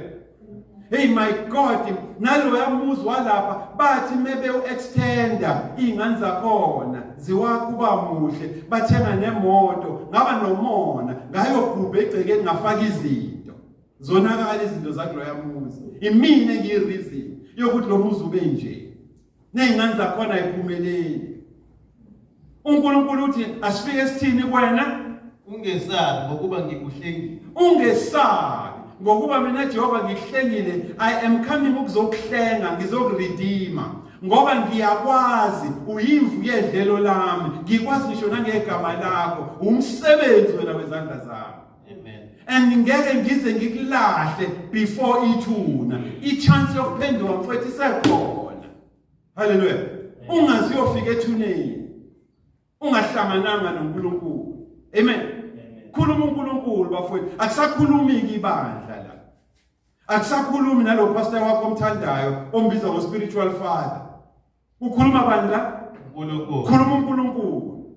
Hey my God, naloya muzi walapha bathi mebe uextender izingane zakhona ziwakho uba muhle, bathenga nemoto, ngaba nomona, ngayogubha egcekeni ngafaka izinto. Zonakala izinto zakuloya muzi. Imina engiyi-reason yokuthi lo muzi ube nje. Nezingane zakhona ayiphumeleli. uNkulunkulu uthi asifike sithini kuwena? Ungesabi ngokuba ngikuhlengile. Ungesabi ngokuba mina Jehova ngikuhlengile. I am coming ukuzokuhlenga, ngizokuredeema. Ngoba ngiyakwazi uyimvu yedlelo lami, ngikwazi ngisho nangegama lakho, umsebenzi wena wezandla zami. Amen. And ngeke ngize ngikulahle before ithuna. I-chance yokuphenduka mfowethu isekhona. Hallelujah. Ungaze uyofika ethuneni. Ungahlangananga noNkulunkulu. Amen. Khuluma uNkulunkulu bafowethu. Akusakhulumi ke ibandla la. Akusakhulumi nalo pastor wakho omthandayo ombiza ngo spiritual father. Ukhuluma bani la? uNkulunkulu. Khuluma uNkulunkulu.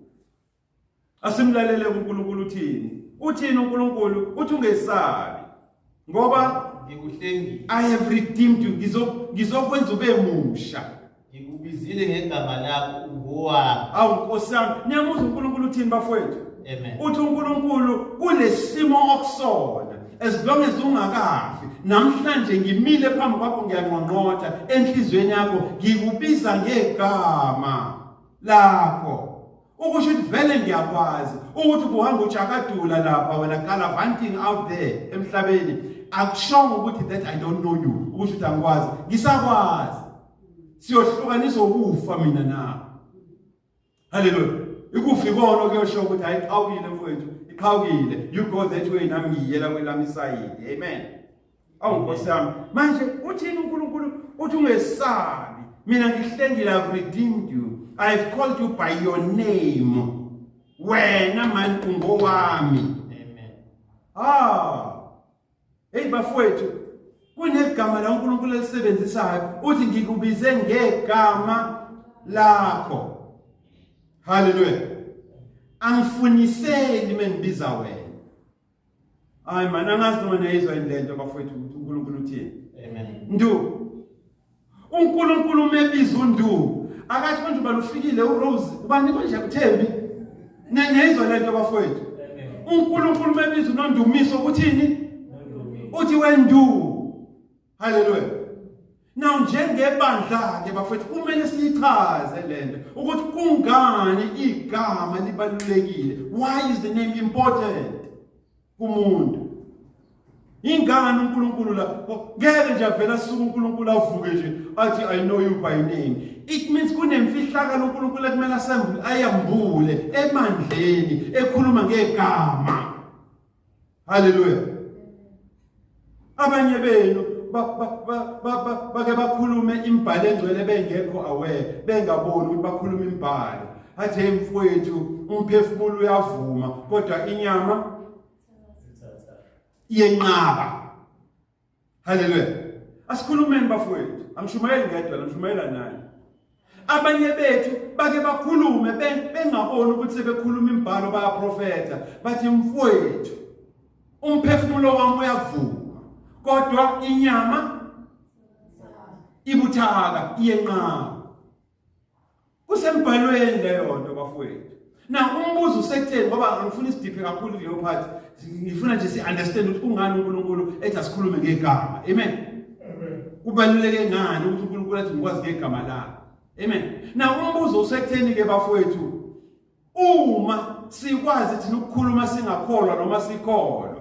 Asimlalele uNkulunkulu uthini? Uthini uNkulunkulu? Uthi ungesabi. Ngoba ngikuhlengile. I have redeemed you. Ngizokwenza ube musha. Ngikubizile ngegama lakho ungowami. Awu Nkosi yami, niyamuzwa uNkulunkulu uthini bafowethu? Amen. Uthi uNkulunkulu kulesimo okusona as long as ungakafi namhlanje ngimile phambi kwakho ngiyanqonqotha enhlizweni yakho ngikubiza ngegama lakho ukusho ukuthi vele ngiyakwazi ukuthi kuhamba utshakadula lapha wena gallivanting out there emhlabeni akushongo ukuthi that I don't know you ukusho ukuthi angikwazi ngisakwazi siyohlukaniswa ukufa mina nawe haleluya ikufa ikona okuyosho ukuthi hayi iqhawukile mfowethu iqhawukile you go that way nami ngiyela kwelami isayidi amen Awu Nkosi yami, manje uthini uNkulunkulu? Uthi ungesabi. Mina ngihlengile, I've redeemed you. I've called you by your name. Wena man ungowami. Amen. Ah. Hey bafowethu, kunegama la uNkulunkulu elisebenzisayo. Uthi ngikubize ngegama lakho. Hallelujah. Angifuniseli mengibiza wena. Hayi man angazi noma niyayizwa yini lento bafowethu ukuthi uNkulunkulu uthini. Amen. Ndu. uNkulunkulu umebiza uNdu. Akathi manje ubani ufikile uRose, ubani konje uThembi. Niyayizwa lento bafowethu. uNkulunkulu umebiza uNondumiso uthini? Uthi wendu. Haleluya. Now njengebandla ke bafethu kumele siyichaze lento ukuthi kungani igama libalulekile. Why is the name important kumuntu? Ingani uNkulunkulu la ngeke nje avela asuke uNkulunkulu avuke nje athi I know you by name. It means kunemfihlakalo uNkulunkulu ekumele asembule ayambule emandleni ekhuluma ngegama. Haleluya. Abanye benu bake bakhulume imibhalo engcwele bengekho aware, bengaboni ukuthi bakhuluma imibhalo. Athi hey mfowethu, umphefumulo uyavuma kodwa inyama iyenqaba. Haleluya. Asikhulumeni bafowethu. Angishumayeli ngedwa, ngishumayela nani. Abanye bethu bake bakhulume bengaboni ukuthi sebekhuluma imibhalo bayaprofetha bathi mfowethu umphefumulo wami uyavuma kodwa inyama ibuthaka iyenqaba. Kusembhalweni leyo nto bafowethu. Now umbuzo usekutheni ngoba angifuni isidiphe kakhulu kuleyo part. Ngifuna nje si understand ukuthi kungani uNkulunkulu ethi asikhulume ngegama. Amen. Kubaluleke ngani ukuthi uNkulunkulu athi ngikwazi ngegama lakho. Amen. Now umbuzo usekutheni ke bafowethu uma sikwazi thina ukukhuluma singakholwa noma sikholwa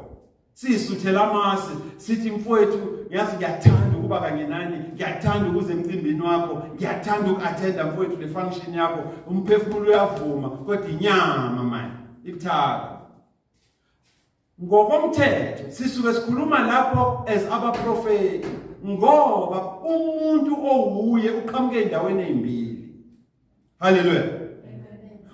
Sisuthela amasi sithi mfowethu yazi ngiyathanda ukuba kanye nani ngiyathanda ukuze emcimbini wakho ngiyathanda uku-attenda mfowethu le function yakho umphefumulo uyavuma kodwa inyama manje ibuthaka ngokomthetho sisuke sikhuluma lapho as abaprofeti ngoba umuntu owuye uqhamuke endaweni ezimbili Haleluya.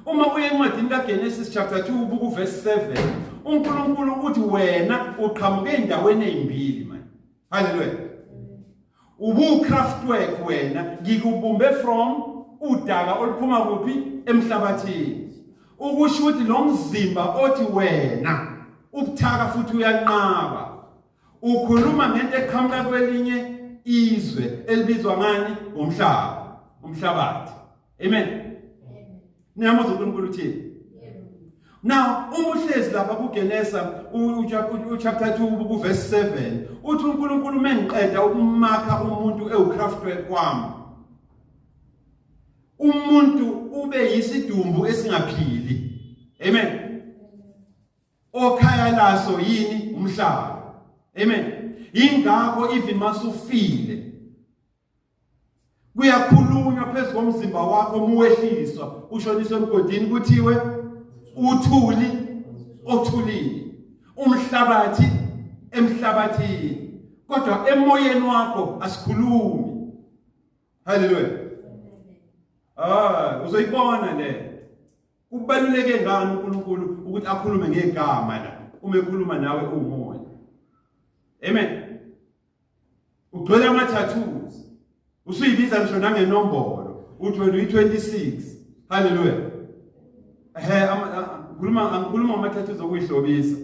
Uma uye encwadini kaGenesis chapter 2 ubuka uverse 7, uNkulunkulu uthi wena uqhamuke endaweni ezimbili manje. Haleluya. Ubu craft work wena ngikubumbe from udaka oluphuma kuphi emhlabathini. Ukusho ukuthi lo mzimba othi wena ubuthaka futhi uyanqaba. Ukhuluma ngento eqhamuka kwelinye izwe elibizwa ngani? Ngomhlaba, umhlabathi. Amen. Niyamuzwa uNkulunkulu uthini? Now uma uhlezi lapha kuGenesa uchapter 2 kuverse 7 uthi uNkulunkulu mengiqeda ukumakha umuntu ewucraftwork wami umuntu ube yisidumbu esingaphili amen okhaya laso yini umhlaba amen ingakho even masufile kuyakhulunywa phezu komzimba wakho muwehliswa ushoniswe emgodini kuthiwe uthuli othulile umhlabathi emhlabathini kodwa emoyeni wakho asikhulumi haleluya ah uzoyibona le. Kubaluleke ngani uNkulunkulu ukuthi akhulume ngegama la uma ekhuluma nawe uwumoya? Amen. Ugcwele ama tattoos. Usuyibiza ngisho nangenombolo uthi wena uyi-26. Hallelujah. Ehe, ngikhuluma angikhuluma ngama tattoos okuyihlobisa.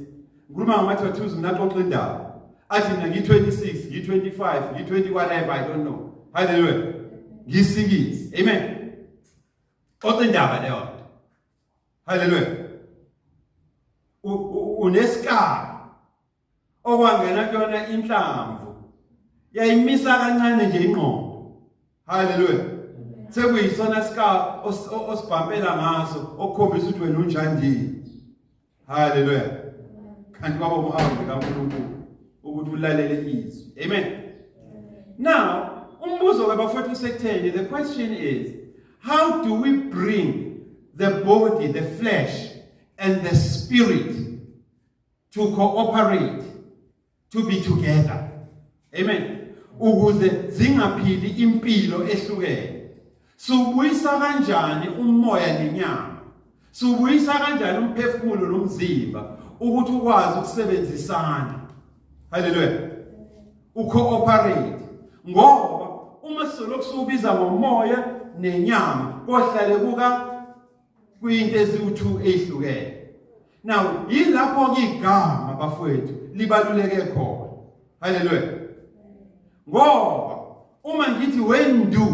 Ngikhuluma ngama tattoos mina xoxa indaba. Athi mina ngiyi-26, ngiyi-25, ngiyi-20 whatever, I don't know. Hallelujah. Ngiyisikisi. Amen. Xoxa indaba leyo nto. Hallelujah. Unesikala okwangena kuyona inhlamvu yayimisa kancane nje ingqondo. Hallelujah. Sekuyisona sika osibhampela ngaso okukhombisa ukuthi wena unjani. Hallelujah. Kanti kwaba umhambi kaNkulunkulu ukuthi ulalele izwi. Amen. Now, umbuzo ke bafowethu usekutheni, the question is, how do we bring the body, the flesh and the spirit to cooperate, to be together? Amen. Ukuze zingaphili impilo ehlukene. Siwubuyisa kanjani umoya nenyama? Siwubuyisa kanjani umphefumulo nomzimba ukuthi ukwazi ukusebenzisana? Hallelujah. Ucooperate. Ngoba uma sizolokhu siwubiza ngomoya nenyama kohlale kuka kuyinto eziwu-2 ezihlukene. Now yilapho ke igama bafowethu libaluleke khona. Hallelujah. Ngoba uma ngithi wendu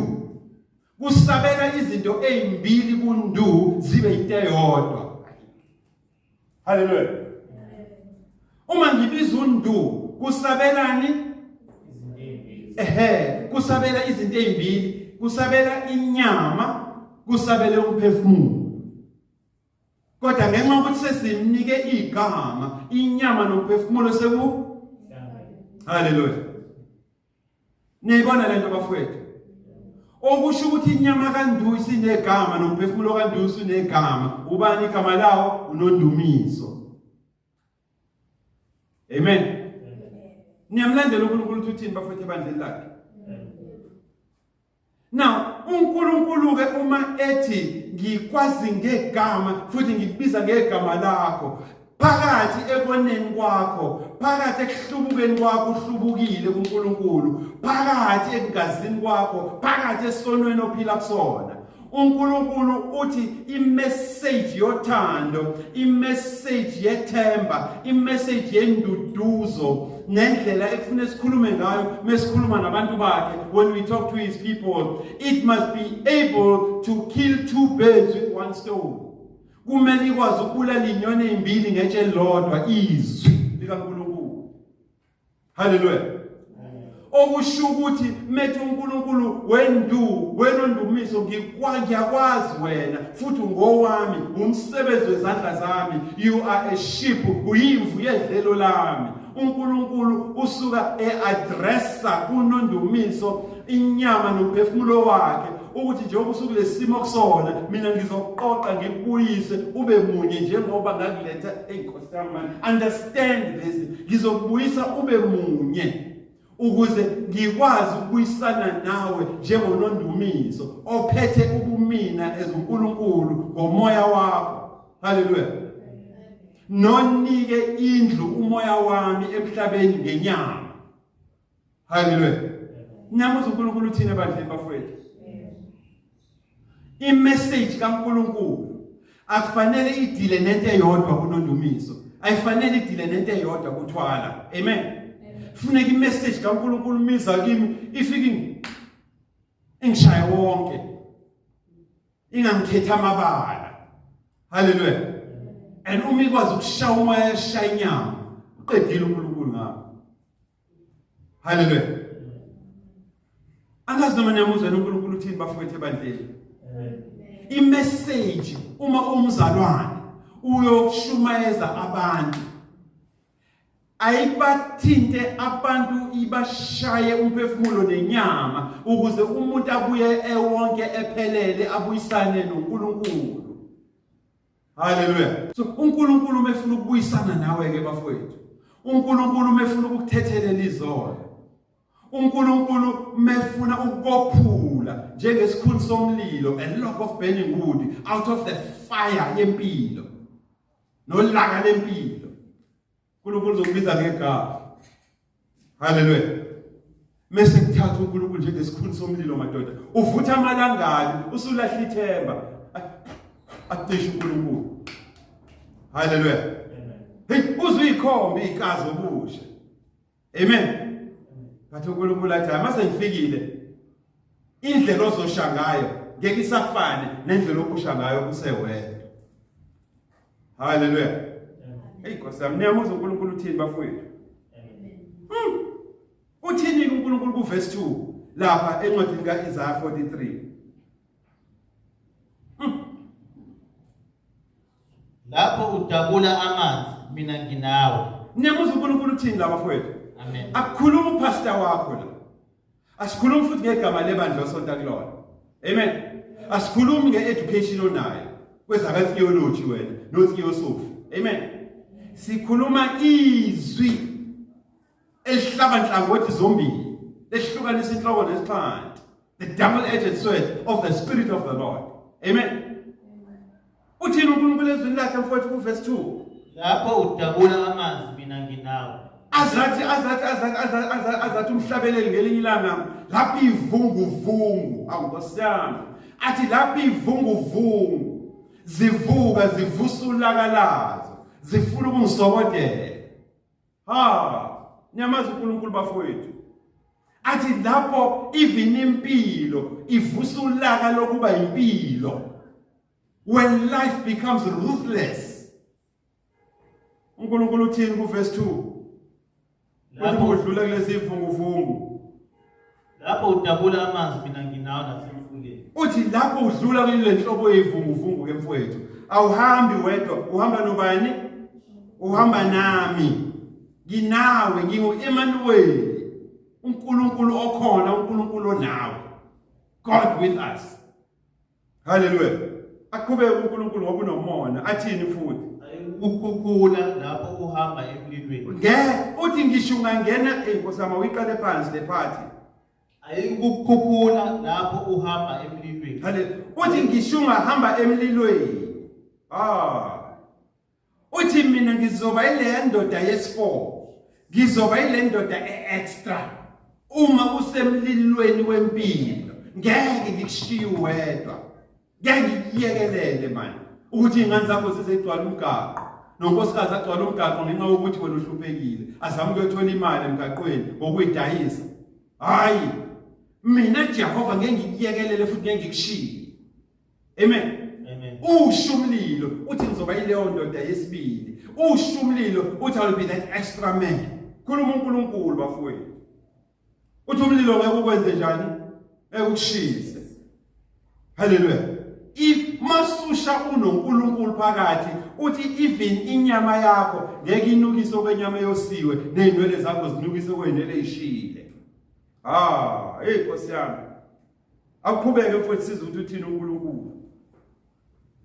kusabela izinto ezimbili kundu zibe into eyodwa. Hallelujah. Uma ngibiza undu kusabelani? Ehe, kusabela izinto ezimbili, kusabela inyama, kusabele umphefumulo. Kodwa ngenxa yokuthi sesimnike igama, inyama nomphefumulo seku Hallelujah. Niyayibona lento bafowethu? Okusho ukuthi inyama kaNduyi sinegama nomphefumulo kaNduyi usunegama. Ubani igama lawo? Unondumiso. Amen. Niyamlandela uNkulunkulu ukuthi uthini bafowethu ebandleni lakhe? Now, uNkulunkulu ke uma ethi ngikwazi ngegama futhi ngikubiza ngegama lakho, phakathi ekoneni kwakho, phakathi ekuhlubukeni kwakho uhlubukile kuNkulunkulu, phakathi ekugazini kwakho, phakathi esonweni ophila kusona. uNkulunkulu uthi imessage yothando, imessage yethemba, imessage yenduduzo nendlela ekufuna sikhulume ngayo mesikhuluma nabantu bakhe, when we talk to his people, it must be able to kill two birds with one stone. Kumele ikwazi ukubulala inyoni ezimbili ngetshe elilodwa, izwi likaNkulunkulu. Haleluya. Okusho ukuthi methi uNkulunkulu wendu wenondumiso ngiyakwazi wena futhi ungowami, umsebenzi wezandla zami, you are a sheep, uyimvu yedlelo lami. uNkulunkulu usuka eaddressa kunondumiso inyama nomphefumulo wakhe ukuthi njengoba usukulesimo kusona mina ngizoqoqa ngikubuyise ube munye njengoba ngakuletha. Eyinkosi yami man, understand this, ngizokubuyisa ube munye ukuze ngikwazi ukubuyisana nawe njengonondumiso ophethe ubumina ezuNkulunkulu ngomoya wakho. Haleluya. Nonike indlu umoya wami emhlabeni ngenyama. Haleluya. Niyamuzwa uNkulunkulu uthini ebandleni bafowethu? Imessage kaNkulunkulu akufanele idile nento eyodwa kunondumiso, ayifanele idile nento eyodwa kuthwala. Amen. Funeka imessage kaNkulunkulu miza kimi ifike ingishaye wonke, ingangikhethi amabala. Haleluya. And uma ikwazi ukushaya umoya eshaya inyama, uqedile uNkulunkulu ngakho. Haleluya. Angazi noma niyamuzwa uNkulunkulu uthini bafowethu ebandleni. Imessage uma umzalwane uyoshumayeza abantu ayibathinte abantu, ibashaye umphefumulo nenyama ukuze umuntu abuye ewonke ephelele abuyisane noNkulunkulu. Haleluya. So uNkulunkulu uma efuna ukubuyisana nawe ke bafowethu, uNkulunkulu uma efuna ukukuthethelela izono, uNkulunkulu mefuna ukukophula njengesikhuni somlilo, a log of burning wood out of the fire yempilo nolaka lempilo, uNkulunkulu uzokubiza ngegama. Haleluya. Mese kuthatha uNkulunkulu njengesikhuni somlilo, madoda, uvutha amalangabi, usulahla ithemba, acishe uNkulunkulu. Haleluya. Hey, uzuyikhomba ikazi obusha. Amen. Bathi uNkulunkulu athi, mase ngifikile, indlela ozosha ngayo ngeke isafane nendlela obusha ngayo usewedwa. Haleluya. Hey Nkosi yami, niyamuzwa uNkulunkulu uthini, bafowethu? Uthini uNkulunkulu ku verse 2 lapha encwadini kaIsaiah 43? Lapho udabula amanzi, mina nginawe. Niyamuzwa uNkulunkulu uthini la, bafowethu? Amen. Akukhuluma upastor wakho la. Asikhulumi futhi ngegama lebandla osonta kulona. Amen. Asikhulumi ngeeducation onayo kwezaka theology wena no theosophy. Amen. Sikhuluma izwi elihlaba nhlangothi zombili, lehlukanisa inhloko nesixhanti, the double edged sword of the Spirit of the Lord. Amen. Uthini uNkulunkulu ezwini lakhe, mfowethu, ku verse 2? Lapho udabula amanzi, mina nginawe. Azathi umhlabeleli ngelinye ilanga lapho ivunguvungu, awu Nkosi yami, athi lapho ivunguvungu zivuka zivusa ulaka lazo, zifuna ukungisokodela. Ha, niyamazi uNkulunkulu, bafowethu. Athi lapho even impilo ivusa ulaka lokuba impilo, when life becomes ruthless, uNkulunkulu uthini ku verse 2? Uthi udlula kulezi ivunguvungu. Lapho udabula amanzi, mina nginawe nasemfuleni. Uthi lapho udlula kule nhlobo yevunguvungu ke, mfowethu, awuhambi wedwa. Uhamba nobani? Uhamba nami. Nginawe, ngingu-Emmanuel, uNkulunkulu okhona, uNkulunkulu onawe, God with us. Haleluya. Aqhubeke uNkulunkulu ngoba unomona, athini futhi? Ukukhukhula lapho uhamba emlilweni. Nge uthi ngisho ungangena, inkosi yami, uyiqale phansi le party. Ayikukhukhula lapho uhamba emlilweni. Haleluya. Uthi ngisho ungahamba emlilweni, ah, uthi mina ngizoba ile ndoda yesi4, ngizoba ile ndoda e-extra. Uma usemlilweni wempilo, ngeke ngikushiye wedwa, ngeke ngikuyekelele manje ukuthi iy'ngane zakho zizegcwala umgaqo nonkosikazi agcwala umgaqo ngenxa yokuthi wena uhluphekile, azame ukuyothola imali emgaqweni ngokuyidayisa. Hhayi, mina Jehova ngeke ngikuyekelele futhi ngeke ngikushiye. Amen. Amen. Usho umlilo, uthi ngizoba yileyo ndoda yesibili. Usho umlilo, uthi I will be that extra man. Khuluma uNkulunkulu, bafowethu. Uthi umlilo ngeke ukwenze njani? Ngeke ukushise. Haleluya. If masusha unoNkulunkulu phakathi, uthi even inyama yakho ngeke inukise okwenyama eyosiwe, nezinwele zakho zinukise okwezinwele ezishile. Ah, hey Nkosi yami. Akuqhubeke, mfowethu, siza ukuthi uthini uNkulunkulu.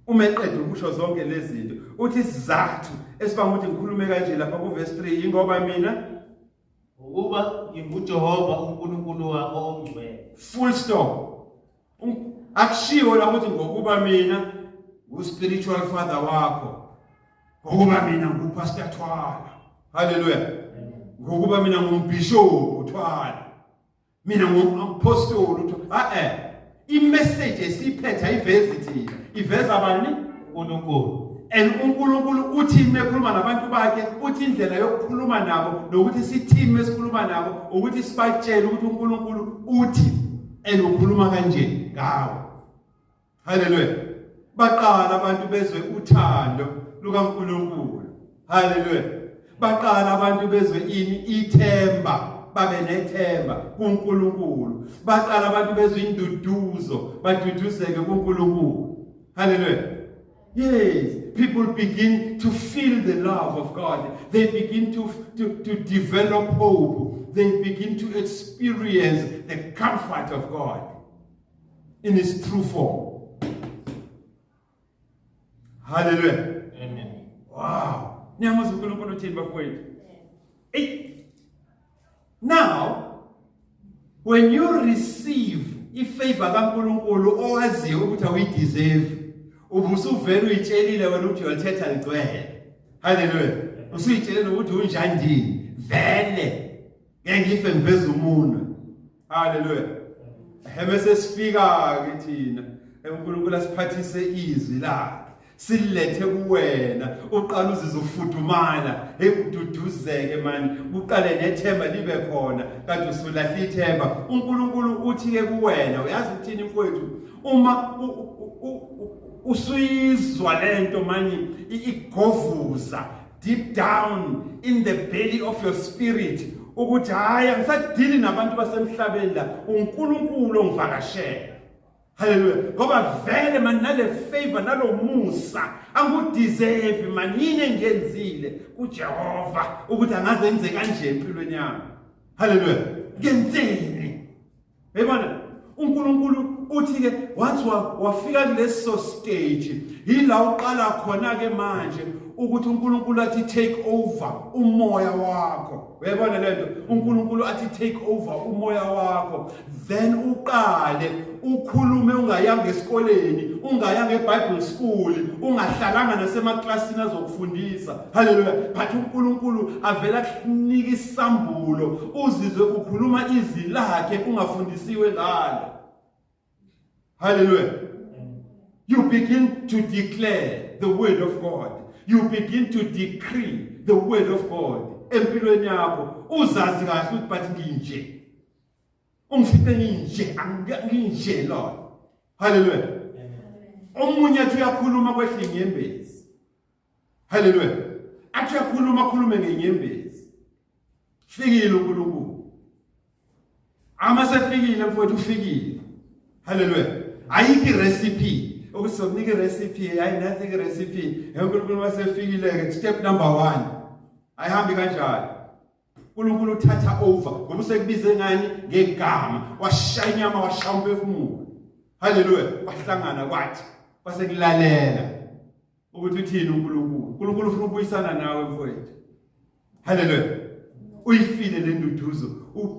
Uma eqeda ukusho zonke lezi zinto, uthi isizathu esibanga ukuthi ngikhulume kanje lapha ku verse 3 ingoba mina Ukuba nginguJehova uNkulunkulu wakho ongcwele. Full stop. Akushiwo la ukuthi ngokuba mina ngu-spiritual father wakho, ngokuba mina ngupastor Thwala. Haleluya. Ngokuba mina ngumbishop Thwala, mina ngumpostoli uthi ah eh imessage esiphethe ayivezi thina, iveza bani? uNkulunkulu. And uNkulunkulu uthi mekhuluma nabantu bakhe, uthi indlela yokukhuluma nabo nokuthi sithini mesikhuluma nabo, ukuthi sibatshele ukuthi uNkulunkulu uthi and ukhuluma kanje ngawo. Haleluya. Baqala abantu bezwe uthando lukaNkulunkulu. Haleluya. Baqala abantu bezwe ini? Ithemba, babe nethemba kuNkulunkulu. Baqala abantu bezwe induduzo, baduduzeke kuNkulunkulu. Haleluya. Yes, people begin to feel the love of God. They begin to develop hope. They begin to experience the comfort of God in its true form. Hallelujah. Amen. Wow. Niyamuzwa uNkulunkulu uthini, bafowethu? Hey. Now, When you receive ifavor kaNkuluNkulu owaziyo ukuthi awuyideserve, ubusuvele uyitshelile wena ukuthi uyolithetha ligcwele. Haleluya. Usuyitshelile ukuthi unjandini vele ngeke ngife ngiveze umunwe. Haleluya. Bese sifika ke thina uNkulunkulu asiphathise izwi lakhe. Silethe kuwena uqala uzizwe ufudumala, hey ududuzeke mani, uqale nethemba libe khona kade usulahla ithemba. uNkulunkulu uthi ke kuwena, uyazi uthini mfowethu, uma usuyizwa lento mani igovuza deep down in the belly of your spirit ukuthi hayi angisadili nabantu basemhlabeni la, uNkulunkulu ongivakashela. Haleluya. Ngoba vele mani nale favor nalomusa angudeserve mani yini engiyenzile kuJehova ukuthi angazenze kanje empilweni yami. Haleluya. Ngenzeni? Yebona uNkulunkulu uthi ke once wafika kuleso stage yila uqala khona ke manje ukuthi uNkulunkulu athi take over umoya wakho. Uyayibona lento? uNkulunkulu athi take over umoya wakho then uqale ukhulume ungayanga esikoleni, ungayanga eBible school, ungahlalanga nasemaklasini azokufundisa. Haleluya. But uNkulunkulu avela kunika isambulo, uzizwe ukhuluma izwi lakhe ungafundisiwe ngalo. Hallelujah. You begin to declare the word of God. You begin to decree the word of God. Empilweni yakho uzazi kahle ukuthi but nginje. Ungifice nginje, anginje Lord. Hallelujah. Omunye athi uyakhuluma kwehla inyembezi. Hallelujah. Athi uyakhuluma akhulume ngenyembezi. Fikile uNkulunkulu. Ama sefikile mfowethu ufikile. Hallelujah. Ayikho irecipe ukuthi sokunika irecipe, hayi nansi irecipe. uNkulunkulu masefikile ke step number 1. Ayihambi kanjalo. uNkulunkulu uthatha over ngoba usekubize ngani ngegama, washaya inyama, washaya umphefumulo. Hallelujah. Wahlangana kwathi kwase kulalela ukuthi uthini uNkulunkulu. uNkulunkulu ufuna ukubuyisana nawe mfowethu. Haleluya. Uyifile le nduduzo,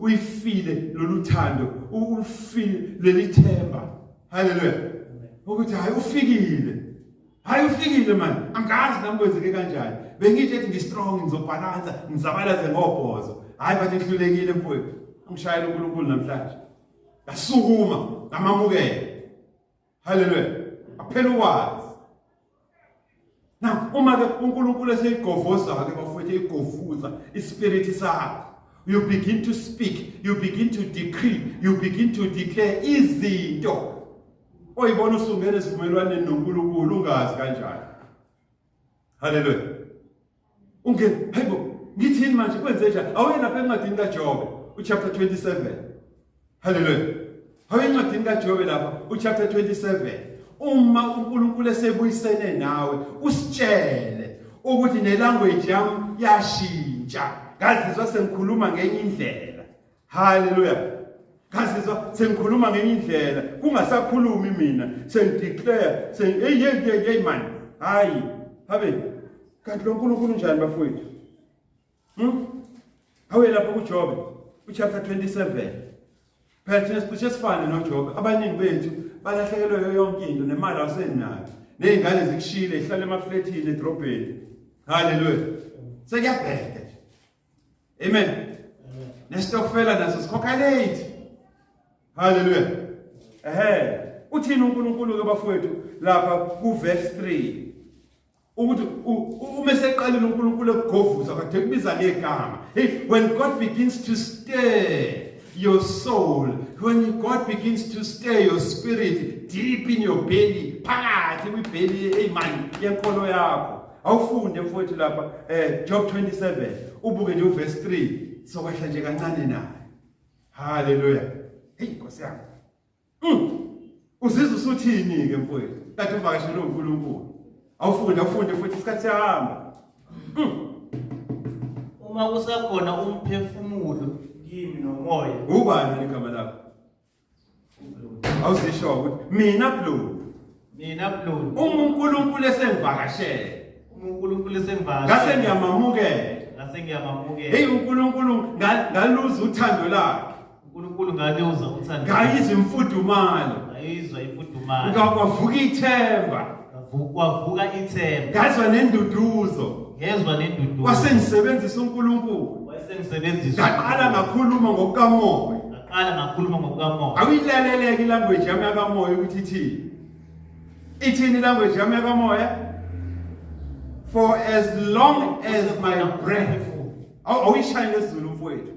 uyifile lolu thando, ulifile leli themba. Haleluya. Ukuthi hayi ufikile. Hayi ufikile man. Angazi nami kwenzeke kanjani. Bengithi ethi ngistrong ngizobhalansa, ngizabalaze ngobhozo. Hayi bathi ngihlulekile mfowethu. Angishayela uNkulunkulu namhlanje. Ngasukuma, ngamamukela. Haleluya. Aphela ukwazi. Now uma ke uNkulunkulu eseyigovoza ke bafowethu eyigovuza ispirit sakho, you begin to speak, you begin to decree, you begin to declare izinto oyibona usungena esivumelwaneni noNkulunkulu ungazi kanjani. Haleluya. Ungene, hayibo, ngithini manje kwenze njani? Awuye lapha encwadini kaJobe, uchapter 27. Haleluya. Awuye encwadini kaJobe lapha, uchapter 27. Uma uNkulunkulu esebuyisene nawe, usitshele ukuthi nelanguage yami yashintsha. Ngazizwa sengikhuluma ngenye indlela. Haleluya. Ngazizwa sengikhuluma ngenye indlela, kungasakhulumi mina, sengideclare, seng hey hey hey hey man. Hayi, habe. Kanti lo nkulunkulu unjani bafowethu? Awuye lapho kuJobe, uchapter 27. Phela thina sicishe sifane noJobe, abaningi bethu balahlekelwe yonke into nemali awusenayo. Nezingane zikushile ihlala emafletini edrobheni. Haleluya. Sekuyabheda nje. Amen. Nesitokfela naso sikhokha late. Hallelujah. Ehhe. Uthini uNkulunkulu ke bafowethu lapha ku verse 3? Ukuthi uma eseqalile uNkulunkulu ekugovuza kade kubiza ngegama. Hey, when God begins to stir your soul, when God begins to stir your spirit deep in your belly, phakathi kwibelly, hey man, yenkolo yakho. Awufunde mfowethu lapha Job 27 ubuke nje uverse 3 sokwehla nje kancane naye. Hallelujah. Hey Nkosi yami. Uzizwa usuthini ke mfowethu? Kade uvakashele uNkulunkulu. Awufunde awufunde futhi isikhathi siyahamba. Uma kusakhona umphefumulo kimi nomoya. Ubani igama lakho? Awuzisho ukuthi mina Blue. Mina Blue. Uma uNkulunkulu esengivakashele. Uma uNkulunkulu esengivakashele. Ngase ngiyamamukela. Ngase ngiyamamukela. Hey uNkulunkulu ngaluza uthando lakhe. uNkulunkulu ngaluzwa uthando. Ngayizwa imfudumalo. Ngayizwa imfudumalo. Ngakwavuka ithemba. Kwavuka ithemba. Ngazwa nenduduzo. Ngezwa nenduduzo. Wasengisebenzisa uNkulunkulu. Wayengisebenzisa. Ngaqala ngakhuluma ngokukamoya. Ngaqala ngakhuluma ngokukamoya. Awuyilaleleke ilanguage yami yakamoya ukuthi ithini. Ithini ilanguage yami yakamoya? For as long as my breath. Awuyishayi ngesiZulu mfowethu.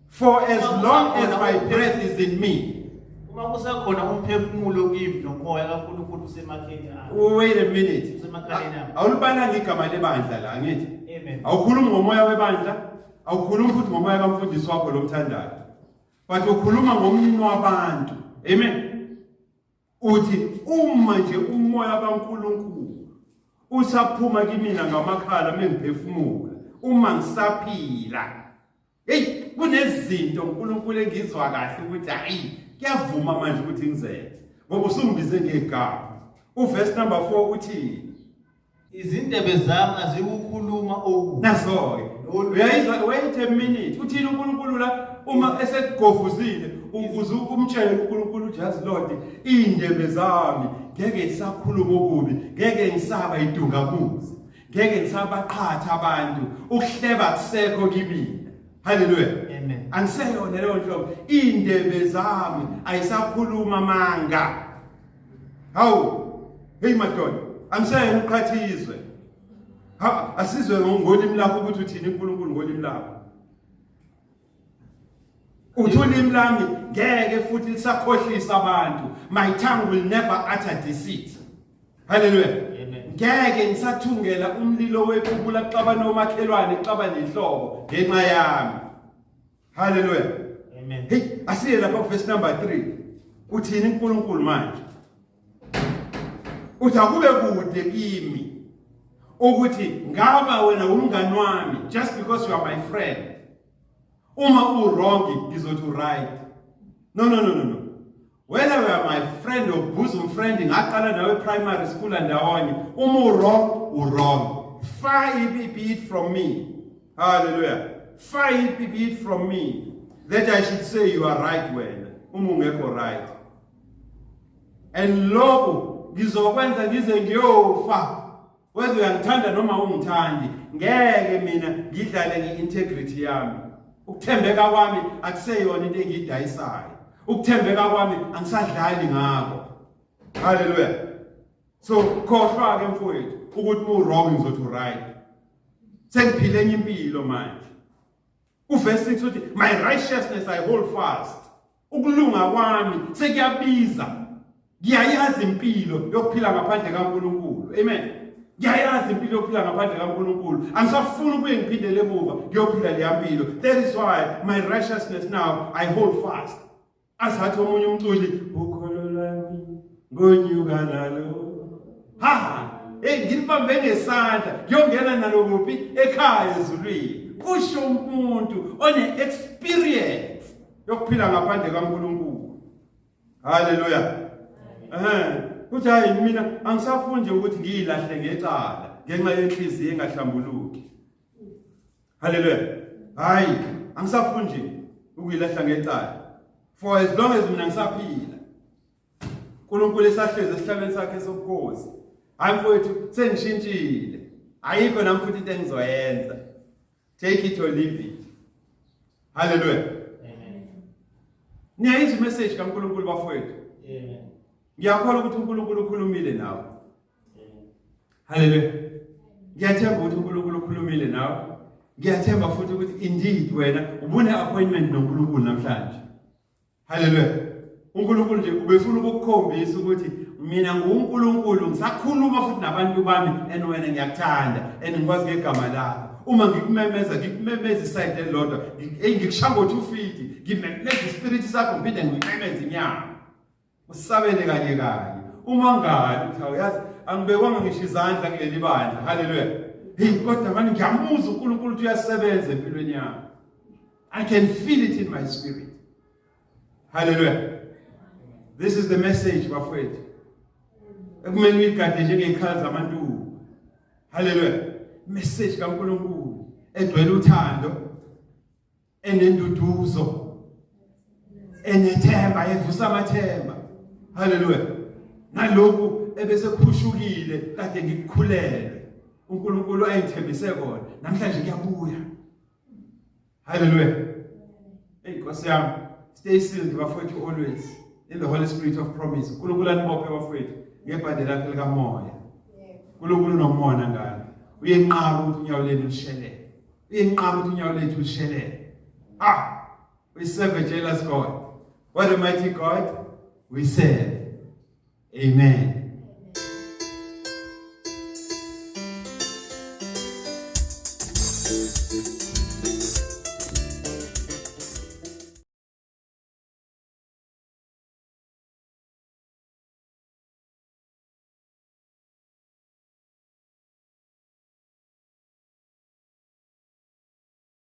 For as long as my breath is in me. Uma kusakhona umphefumulo kimi nomoya kaNkulunkulu usemakheni ami. Wait a minute. Usemakhaleni ami. Awulibalanga igama lebandla la angithi? Amen. Awukhulumi ngomoya webandla, awukhulumi futhi ngomoya kamfundisi wakho lomthandayo. But ukhuluma ngomnini wabantu. Amen. Uthi uma nje umoya kaNkulunkulu usaphuma kimina ngamakhala mengiphefumula, uma ngisaphila. Hey, kunezinto uNkulunkulu engizwa kahle ukuthi hayi kuyavuma manje ukuthi ngizenze. Ngoba usungibize ngegama. Uverse number 4 uthi Izindebe zami azikukhuluma okubi. Naso-ke uyayizwa, wait a minute, uthini uNkulunkulu la uma esegovuzile ukuze umtshele uNkulunkulu uthi yazi Lord, iy'ndebe zami ngeke ngisakhuluma okubi, ngeke ngisaba idungamuzi, ngeke ngisabaqhatha abantu, ukuhleba kusekho kimina. Haleluya. Amen. Angiseyona leyo nhlobo, iy'ndebe zami ayisakhuluma amanga. Hawu, hey madoda, angiseyena uqhathizwe. Ha, asizwe ngolimi lakho ukuthi uthini uNkulunkulu ngolimi lakho. Uthi ulimi lami ngeke futhi lisakhohlisa abantu. My tongue will never utter deceit. Hallelujah. Amen. Ngeke ngisathungela umlilo wequbula xabana omakhelwane xabana inhlobo ngenxa yami. Hallelujah. Amen. Hey, asiye lapha verse number 3. Uthini uNkulunkulu manje? Uthi akube kude kimi ukuthi ngaba wena umngani wami just because you are my friend. Uma u wrong ngizothi u right. No no no no no. Whether you are my friend or bosom friend ngaqala nawe primary school ndawonye, uma u wrong u wrong. Far it be it from me. Hallelujah. Far it be it from me that I should say you are right wena uma ungekho right. And lokho ngizokwenza ngize ngiyofa. Whether uyangithanda noma ungithandi, ngeke mina ngidlale nge-integrity yami. Ukuthembeka kwami akuseyona into engiyidayisayo. Ukuthembeka kwami angisadlali ngakho. Hallelujah. So khohlwa ke mfowethu ukuthi mu wrong ngizothi right. Sengiphile enye impilo manje. Uverse 6 uthi my righteousness I hold fast. Ukulunga kwami sekuyabiza. Ngiyayazi impilo yokuphila ngaphandle kaNkulunkulu. Amen. Ngiyayazi impilo yokuphila ngaphandle kaNkulunkulu. Angisafuni ukuye ngiphindele emuva ngiyophila leya mpilo. That is why my righteousness now I hold fast. Azathi omunye umculi ukholo lwami ngonyuka nalo. Ha! Hey, ngilibambe ngesandla ngiyongena nalo kuphi ekhaya ezulwini. Kusho umuntu one experience yokuphila ngaphandle kaNkulunkulu. Haleluya. Eh, uthi hayi mina angisafuni nje ukuthi ngiyilahle ngecala ngenxa yenhliziyo engahlambuluki. Haleluya. Hayi, angisafuni nje ukuyilahla ngecala. For as long as mina ngisaphila, uNkulunkulu esahlezi esihlalweni sakhe sobukhosi. Hayi mfowethu, sengishintshile. Ayikho nami futhi into engizoyenza. Take it or leave it. Hallelujah. Amen. Niyayizwa imessage kaNkulunkulu bafowethu. Amen. Ngiyakholwa ukuthi uNkulunkulu ukhulumile nawe. Amen. Hallelujah. Ngiyathemba ukuthi uNkulunkulu ukhulumile nawe. Ngiyathemba futhi ukuthi indeed wena ubune appointment noNkulunkulu namhlanje. Hallelujah. uNkulunkulu nje ubefuna ukukukhombisa ukuthi mina nguNkulunkulu ngisakhuluma futhi nabantu bami and wena ngiyakuthanda and ngikwazi ngegama lakho. Uma ngikumemeza ngikumemeza iside elilodwa, hey ngikushaya ngo-2 feet, ngimemeza ispirit sakho ngiphinde ngimemeze inyama. Usabele kanye kanye. Uma ngani uthi awuyazi angibekwanga ngisho izandla kuleli bandla. Hallelujah. Hey kodwa manje ngiyamuzwa uNkulunkulu ukuthi uyasebenza empilweni yami. I can feel it in my spirit. Hallelujah. This is the message bafowethu. Ekumele uyigade njengey'khala zamantuku. Hallelujah. Message kaNkulunkulu egcwele uthando, enenduduzo. Enethemba, evusa amathemba. Haleluya. Nalokhu ebese khushukile kade ngikukhulelwe. uNkulunkulu ayithembise kona. Namhlanje kuyabuya. Haleluya. Hey Nkosi yami, stay sealed bafowethu always in the Holy Spirit of promise. uNkulunkulu anibophe bafowethu ngebhande lakhe likamoya. uNkulunkulu unomona ngani. Uyenqaba ukuthi unyawo lenu lushelele. Uyenqaba ukuthi unyawo lethu lushelele. Ah, we serve a jealous God. What a mighty God we serve. Amen.